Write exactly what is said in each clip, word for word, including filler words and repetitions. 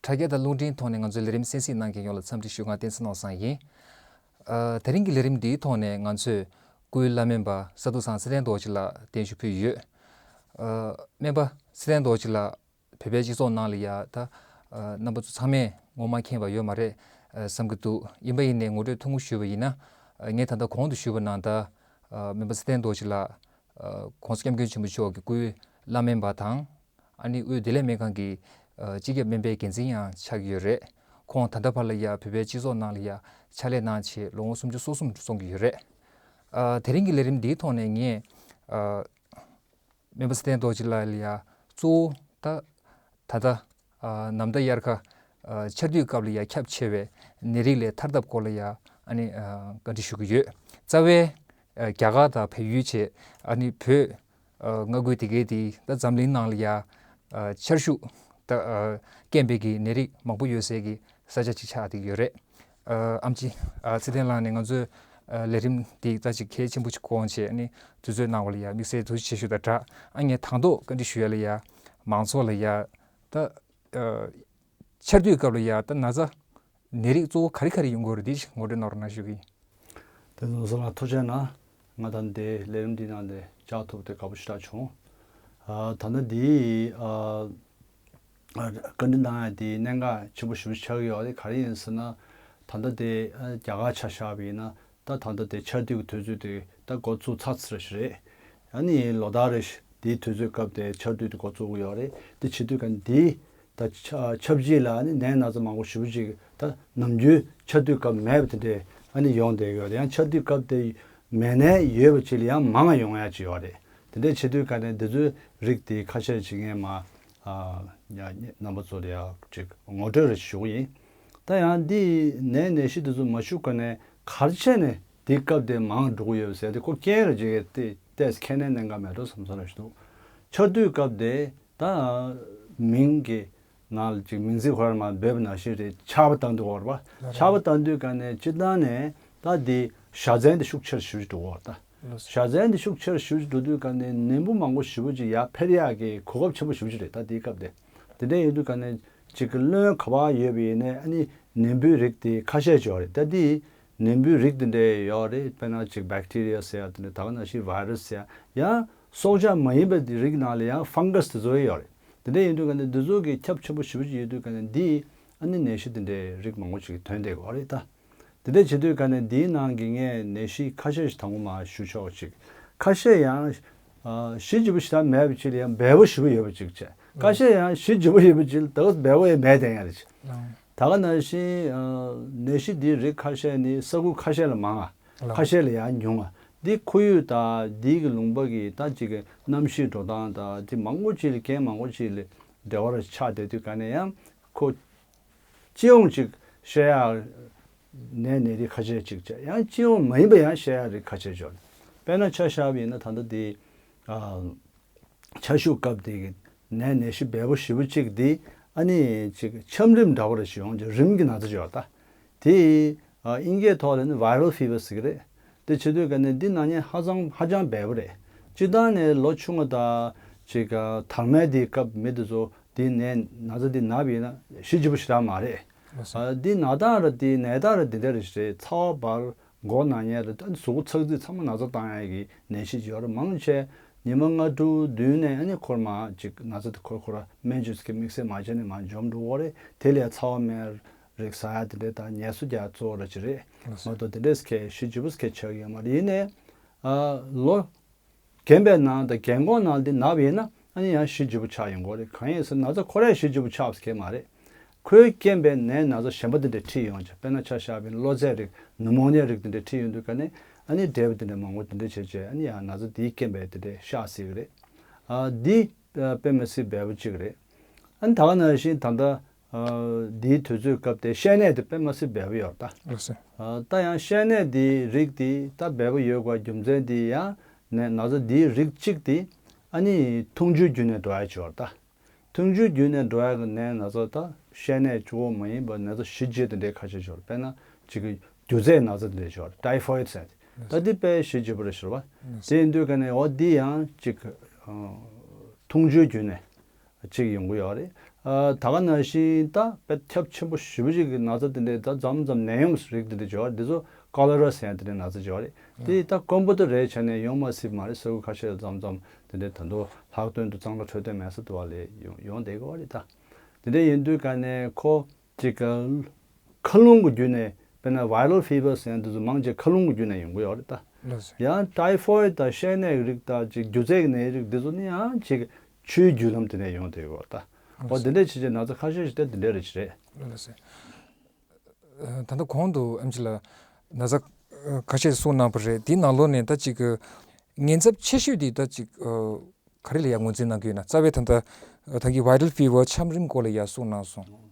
དྲ་རྒྱ་དང་རླུང་འཕྲིན་ཐོག་ནས་ང་ཚོའི་ལས་རིམ་གསན་གཟིགས་གནང་མཁན་ཡོངས་ལ་འཚམས་འདྲི་ཞུ་མཁན་བསྟན་འཛིན་ནོར་བཟང་ཡིན། ཨ། དེ་རིང་གི་ལས་རིམ་འདིའི་ཐོག་ནས་ང་ཚོས་སྐུའི་བླ་སྨན་པ་ས་རྡོ་ཚང་ཚེ་བརྟན་རྡོ་རྗེ་ལགས་བརྟན་བཞུགས་ཕུལ་ཡོད། ཨ། སྨན་པ་ཚེ་བརྟན་རྡོ་རྗེ་ལགས་བོད་པའི་སྤྱི་ཚོགས་ནང་ལ་ཡ་ད། ཨ། རྣམ་པ་ཚོ་ཚང་མས་ངོ་མ་མཁྱེན་པ་ཡོད་མ་རེད། ཨ། བསམ་གྱི་འདུག་ཡིན་པ་ཡིན་ནའི་ངོ་སྤྲོད་ཐུང་ངུ་ཞུས་པ་ཡིན་ན། ཨ། ངས་ད་ལྟ་གོང་དུ་ཞུས་པ་ནང་ལྟར། ཨ། སྨན་པ་ཚེ་བརྟན་རྡོ་རྗེ་ལགས། ཨ། ༸གོང་ས་༸སྐྱབས་མགོན་ཆེན་པོ་མཆོག་གི་སྐུའི་བླ་སྨན་པ་དང་། ཨ་ནི་དབུས་བདེ་ལེགས་སྨན་ཁང་གི། ཨ། སྤྱི་ཁྱབ་སྨན་པའི་འགན་འཛིན་ཡང་ཆགས་ཀྱི་ཡོད་རེད། ཁོང་ད་ལྟ་བར་ལ་ཡ་བོད་པའི་སྤྱི་ཚོགས་ནང་ལ་ཡ་ཕྱག་ལས་གནང་བྱས་ལོ་ངོ་སུམ་ཅུ་སོ་གསུམ་སོང་གི་ཡོད་རེད། ཨ། དེ་རིང་གི་ལས་རིམ་འདིའི་ཐོག་ནས་ངས། ཨ། སྨན་པ་ཚེ་བརྟན་རྡོ་རྗེ་ལགས་ལ་ཡ་གཙོ་བོ་ད་ད་ལྟ། ཨ། ནམ་ཟླ་དབྱར་ཁ། ཨ། ཆར་དུས་སྐབས་ལ་ཡ་ཁྱབ་ཆེ་བའི་ནད་རིགས་ལས་ཐར་ཐབས་སྐོར་ལ་ཡ་ཨ་ནི། ཨ། བཀའ་འདྲི་ཞུ་གི་ཡོད། རྩ་བའི། ཨ། རྒྱ་གར་དང་བལ་ཡུལ་བཅས་ཨ་ནི་བོད། ཨ། མངའ་ཁུལ་དེ་གའི་དེ་ད་འཛམ་གླིང་ནང་ལ་ཡ། ཨ། ཆར་ཤུགས་ད། ཨ། རྐྱེན་པས་ཀྱི་ནད་རིགས་མང་པོ་ཡོད་སའི་གི་ས་ཆ་ཅིག་ཆགས་བསྡད་ཀྱི་ཡོད་རེད། ཨ། ཨེམ་ཆི། ཨ། ཚེ་བརྟན་ལགས་ནས་ང་ཚོའི། ཨ། ལས་རིམ་འདི་ད་ཅིག་གལ་ཆེན་པོ་ཅིག་དགོངས་བྱས་ནས་དུས་ཚོད་གནང་བ་ལ་ཡ་དམིགས་བསལ་ཐུགས་རྗེ་ཆེ་ཞུ་དང་སྦྲགས། ཨ། ངས་དང་ཐོག་བཀའ་འདྲི་ཞུ་ཡ་ལ་ཡ་མང་ཚོགས་ལ་ཡ་ད། ཨ། ཆར་དུས་སྐབས་ལ་ཡ་ད་ན་ཚ་ནད་རིགས་གཙོ་བོ་ག་རེ་ག་རེ་ཡོང་གི་ཡོད་རེད། འདི་ཞིག་ངོ་སྤྲོད་གནང་རོགས་གནང་ཞུ་གི་ཡིན། དེ་ཚོ་ཚང་མ་ཐུགས་རྗེ་གནང་། ང་ད་ལྟའི་ལས་རིམ་འདི་ནང་ལ་བཅར་ཐུབ་དེ་དགའ་པོ་ཞེ་དྲག་བྱུང་། ཨ། ད་ལྟ་འདི། ཨ། ཨ། བཀའ་འདྲི་གནང་ཡ་དེ་གནད་འགག་ཆེན་པོ་ཞེ་པོ་ཆགས་ཀྱི་ཡོད་རེད། ག་རེ་ཡིན་ཟེར་ན། ད་ལྟ་དེ། ཨ། རྒྱ་གར་ཆ་བཞག་པ་ཡིན་ན་ད་ད་ལྟ་དེ་ཆར་དུས་ཀྱི་དུས་ཚོད་དེ་ད་འགོ་བཙུགས་ཚར་ཚར་ཞིག་རེད། ཨ་ནི་ལོ་ལྟར་རེ་བཞིན་དེའི་དུས་ཚོད་སྐབས་དེ་ཆར་དུས་དེ་འགོ་བཙུགས་ཀྱི་ཡོད་རེད། དེ་བྱེད་དུས་ཀ་འདི་ད་ཆ་ཆབས་ཅིག་ལ་ཨ་ནི་ནད་ན་ཚ་མང་པོ་ཞེ་པོ་ཅིག་ད་ནམ་རྒྱུན་ཆར་དུས་སྐབས་མེད་པ་དེ་འདྲས་ཨ་ནི་ཡོང་བསྡད་ཡོད་རེད། ཡང་ཆར་དུས་སྐབས་དེ་མེད་ནས་ཡོད་པ་ཅིག་ལ་ཡང་མང་ང་ཡོང་ཡ་ཅིག་ཡོད་རེད། དེ་འདྲས་བྱེད་དུས་ཀ་ནས་འདི་ཚོའི་རིགས་དེ་ཁ་ཤས་ཅིག་ངས་མ། ཨ། ཡ། རྣམ་པ་ཚོ་ལ་ཡ་ཅིག་ངོ་སྤྲོད་རེ་ཞུ་གི་ཡིན། ད་ཡང་འདི་ནད་ནད་གཞི་འདི་ཚོ་མ་ཞུགས་ག་ནས་ག་རེ་བྱས་ནས་འདི་སྐབས་དེ་མང་འགྲོ་གི་ཡོད་ཟེར་དེ་ཁོ་རྐྱེན་རེ་ཅིག་དེ་ཏོག་ཙམ་ཁས་ལེན་གནད་འགག་མེད་འགྲོ་བསམ་ས་རེ་ཞིག་འདུག་ཆར་དུས་སྐབས་དེ་ད་མིང་གི་ནང་ལ་ཅིག་མིང་ཚིག་ཁོ་རང་མ་འབོད་པ་ནང་བཞིན་རེད། ཆར་པ་བཏང་དུས་འོར་བ། ཆར་པ་བཏང་དུས་ག་ནས་སྤྱིར་བཏང་ནས་ད་འདི་བཞའ་ཚན་དེ་ཤུགས་ཆེར་ཞུ་འགྲོ་འོར་ད། བཞའ་ཚན་དེ་ཤུགས་ཆེར་ཞུ་འགྲོ་དུས་ག་ནས་ནད་འབུ་མང་པོ་ཞེ་པོ་ཅིག་ཡར་འཕེལ་ཡག་གི་གོ་སྐབས་ཆེན་པོ་ཞེ་པོ་ཅིག་རེད། ད་དེའི་སྐབས་དེ། དེ་འདྲ་ཡིན་དུས་ག་ནས་ཅིག་གི་རློན་ག་པར་ཡོད་པ་ཡིན་ནའི་ཨ་ནི་ནད་འབུའི་རིགས་དེ་ཁ་ཤས་ཅིག་ཡོད་རེད། ད་དེ་ནད་འབུའི་རིགས་དེ་འདྲ་ཡོད་རེད། དཔེར་ན་ཅིག་བེག་ཊི་རི་ཡ་ཟེར་ཡ་དེ་འདྲ། ད་ག་ནང་བཞིན་བྷའི་རུ་སི་ཟེར་ཡ། ཡང་སྲོག་ཆགས་མ་ཡིན་པའི་རིགས་ནང་ལ་ཡང་ཕང་གྷ་སི་དེ་ཚོ་ཡོད་རེད། དེ་འདྲ་ཡིན་དུས་ག་ནས་འདི་ཚོ་གི་ཁྱབ་ཆེན་པོ་ཞེ་པོ་ཅིག་ཡོད་དུས་ག་ནས་འདི་ཨ་ནི་ནད་གཞི་དེ་འདྲའི་རིགས་མང་པོ་ཅིག་ཐོན་བསྡད་ཀྱི་ཡོད་རེད་ད། དེ་འདྲ་བྱེད་དུས་ག་ནས་འདིའི་ནང་གི་ངས་ནད་གཞི་ཁ་ཤས་ཤིག་དང་པོ་མར་ཞུ་ཆོག་ཅིག་ཁ་ཤས་ཡང་། ཨ། གཞི་ལྗིད་པོ་ཞེ་དྲག་མེད་པ་ཅིག་ལ་ཡང་འབེལ་པོ་ཞེ་པོ་ཡོད་པ་ཅིག་བྱས། ཁ་ཤས་ཡང་གཞི་ལྗིད་པོ་ཡོད་པ་ཅིག་ལ་ད་ག་འབེལ་པོ་ཡང་མེད་དེ་ཡང་རེད། ད་ག་ནང་བཞིན། ཨ། ནད་གཞི་འདིའི་རིགས་ཁ་ཤས་ནི་ས་ཁུལ་ཁ་ཤས་ལ་མང་ང་། ཁ་ཤས་ལ་ཡང་ཉུང་ང་། འདི་ཁོར་ཡུག་དང་འདི་གི་ལུང་པ་གི་ད་ཅིག་གི་གནམ་གཤིས་འགྲོ་སྟངས་དང་དེ་མང་པོ་ཅིག་ལ་རྐྱེན་མང་པོ་ཅིག་ལ་འབྲེལ་བ་ར་ཆགས་བསྡད་དུས་ག་ནས་ཡང་ཁོ། སྤྱི་ཡོངས་ཅིག་བཤད་ཡག་ནད་ནད་རིགས་ཁ་ཤས་ཅིག་བྱས། ཡང་སྤྱི་ཡོངས་མ་ཡིན་པ་ཡང་བཤད་ཡག་རིགས་ཁ་ཤས་ཅིག་ཡོད། དཔེར་ན་ཆ་བཞག་པ་ཡིན་ན་ད་ལྟ་དེ། ཨ། ཆར་ཤུགས་སྐབས་དེ་གི་ནད་ནད་གཞི་འབེལ་པོ་ཞེ་པོ་ཅིག་དེ་ཨ་ནི་ཅིག་ཆམ་རིམས་འདྲ་བོ་རེ་ཞིག་ཡོང་ཅིག་རིམས་ཀྱི་ན་ཚ་ཅིག་ཡོད་ད། དེ། ཨ། དབྱིན་སྐད་ཐོག་ལ་ནི་viral fever ཟེར་གི་རེད། དེ་བྱེད་དུས་ག་ནས་འདི་ན་མཁན་ཧ་ཅང་ཧ་ཅང་འབེལ་པོ་རེད། སྤྱིར་བཏང་ནས་ལོ་ཆུང་བ་དང་ཅིག་དར་མའི་དེའི་སྐབས་མི་དེ་ཚོ་དེ་ནས་ན་ཚ་དེ་ན་བ་ཡིན་ན་གཞི་ལྗིད་པོ་ཞེ་དྲག་མ་རེད། ཨ། དེ་ན་སྟངས་ར་དེ་ནད་རྟགས་ར་དེ་འདྲ་རེ་ཞིག་རེད། ཚ་བ་འབར། མགོ་ན་མཁན་རེད། ད་གཟུགས་པོ་ཚགས་ཚུད་ཚང་མ་ན་ཚ་བཏང་ཡ་གི་ནད་གཞི་ཅིག་ཡོད་རེད། མང་ཆེ་ཉི་མ་ལྔ་དྲུག་བདུན་ནས་ཨ་ནི་ཁོ་རང་མར་ཅིག་ན་ཚ་དེ་ཁོ་ཁོ་རང་སྨན་བཅོས་ཀྱི་དམིགས་བསལ་མ་བྱས་ནས་མར་འཇོམས་འགྲོ་གི་རེད། དེ་ལས་ཚ་བ་སྨན་རིགས་ཟ་ཡ་དེ་འདྲས་དང་ངལ་གསོ་རྒྱག་གཙོ་བོ་ར་ཅིག་རེད་མ་གཏོགས་དེ་འདྲས་གལ་གཞི་ལྗིད་པོ་གལ་ཆགས་ཀྱི་ཡོད་མ་རེད། ཡིན་ནའི། ཨ། ལོ་རྒན་པའི་ནང་དང་རྒན་གོག་ནང་དེ་ན་བ་ཡིན་ན་ཨ་ནི་ཡང་གཞི་ལྗིད་པོ་ཆགས་ཡོང་གི་རེད། གང་ཡིན་ཟེར་ན་ཚ་ཁོ་རང་གཞི་ལྗིད་པོ་ཆགས་པ་གལ་མ་རེད། ཁོའི་རྐྱེན་པས་ནད་ན་ཚ་གཞན་པ་དེ་འདྲ་ཁྲིད་ཡོང་ཅིག་དཔེར་ན་ཆ་བཞག་པ་ཡིན་ན་གློ་ཚད་རིགས་ནུ་མོ་ནི་ཡ་རིགས་དེ་འདྲ་ཁྲིད་ཡོང་དུས་ག་ནས་ཨ་ནི་འབྲས་བུ་དེ་འདྲ་མང་པོ་དེ་འདྲ་བྱས་བྱས་ཨ་ནི་ཡང་ན་ཚ་དེའི་རྐྱེན་པས་དེ་འདྲ་ཤར་སྲིད་ཀྱི་རེད། ཨ། འདི་དཔེ་མི་སྲིད་འབེལ་པོ་གཅིག་རེད། ཨ་ནི་ད་ག་ནང་བཞིན་ད་ལྟ་འདིའི་དུས་ཚོད་སྐབས་དེ་བཤལ་ནད་དེ་དཔེ་མི་སྲིད་འབེལ་པོ་ཡོད་ད། ད་ཡང་བཤལ་ནད་འདིའི་རིགས་དེ་ད་འབེལ་པོ་ཡོད་དགོས་རྒྱུ་མཚན་དེ་ཡང་ནད་ན་ཚ་འདིའི་རིགས་གཅིག་དེ་ཨ་ནི་འཐུང་ཆུའི་བརྒྱུད་ནས་འགྲོ་ཡ་ཅིག་ཡོད་ད། འཐུང་ཆུའི་བརྒྱུད་ནས་འགྲོ་ཡ་གི་ནད་ན་ཚ་ད་བཤལ་ནད་གཙོ་བོ་མ་ཡིན་པ་ན་ཚ་གཞི་བྱེས་དེ་འདྲའི་ཁ་ཤས་ཤོར། དཔེར་ན་གཅིག་གི་རྒྱུ་ཚད་ན་ཚ་དེ་འདྲའི་ཤོར། ཊའི་ཕོའི་ཌི་ཟེར་ད་འདི་དཔེ་གཞི་བྱེས་པོ་རེད་ཤོར་བ། དེ་ཡིན་དུས་ག་ནས་འོ་འདི་ཡང་གཅིག་འཐུང་ཆུའི་བརྒྱུད་ནས་གཅིག་ཡོང་གི་ཡོད་རེད། ཨ་ད་ག་ནང་བཞིན་ད་དཔེ་ཁྱབ་ཆེན་པོ་ཞེ་པོ་ཅིག་གི་ན་ཚ་དེ་འདྲའི་ད་མཚམས་མཚམས་ནད་ཡམས་རིགས་དེ་འདྲ་ཅིག་ཡོད་རེད། འདི་ཚོ་ཀོ་ལེ་ར་ཟེར་ཡ་དེ་འདྲའི་ན་ཚ་ཅིག་ཡོད་རེད། དེ་ད་དཀོན་པོ་དེ་རེད་བྱས་ནས་ཡོང་མ་སྲིད་མ་རེད། ས་ཁུལ་ཁ་ཤས་ལ་མཚམས་མཚམས་དེ་འདྲའི་ད་དུང་ལྷག་དོན་དུ་གཙང་སྦྲ་འཕྲོད་བསྟེན་མེད་ས་དེ་བ་ལས་ཡོང་ཡོང་བསྡད་ཀྱི་ཡོད་རེད་ད། དེ་འདྲ་ཡིན་དུས་ག་ནས་ཁོ་ཅིག་མཁའ་རླུང་གི་བརྒྱུད་ནས་དཔེར་ན་viral fever ཟེར་ཡ་འདི་ཚོ་མང་ཆེ་མཁའ་རླུང་གི་བརྒྱུད་ནས་ཡོང་གི་ཡོད་རེད་ད། ལགས་སོ། ཡང་ཊའི་ཕོའི་ཌི་དང་བཤལ་ནད་ཀྱི་རིགས་དང་ཅིག་རྒྱུ་རྫས་ཀྱི་ནད་རིགས་འདི་ཚོ་ནི་ཡང་ཅིག་ཆུའི་བརྒྱུད་ལམ་དེ་ནས་ཡོང་བསྡད་ཡོད་རེད་ད། ཨོ་དེ་འདྲ་བྱས་བྱས་ན་ཚ་ཁ་ཤས་ཤིག་དེ་དེ་འདྲ་རེད་ཅི་རེད། ལགས་སོ། ད་ལྟ་གོང་དུ་ཨེམ་ཆི་ལགས་ན་ཚ་ཁ་ཤས་གསུངས་གནང་པ་རེད། དེའི་ནང་ལོགས་ནས་ད་ཅིག་ཉེན་ཚབས་ཆེ་ཤོས་དེ་ད་ཅིག་ག་རེ་ལ་ཡང་ངོས་འཛིན་གནང་གི་ཡོད་ན། རྩ་བའི་ད་ལྟ་ད་གི་viral fever ཆམ་རིམས་སྐོར་ལ་ཡང་གསུངས་གནང་སོང་།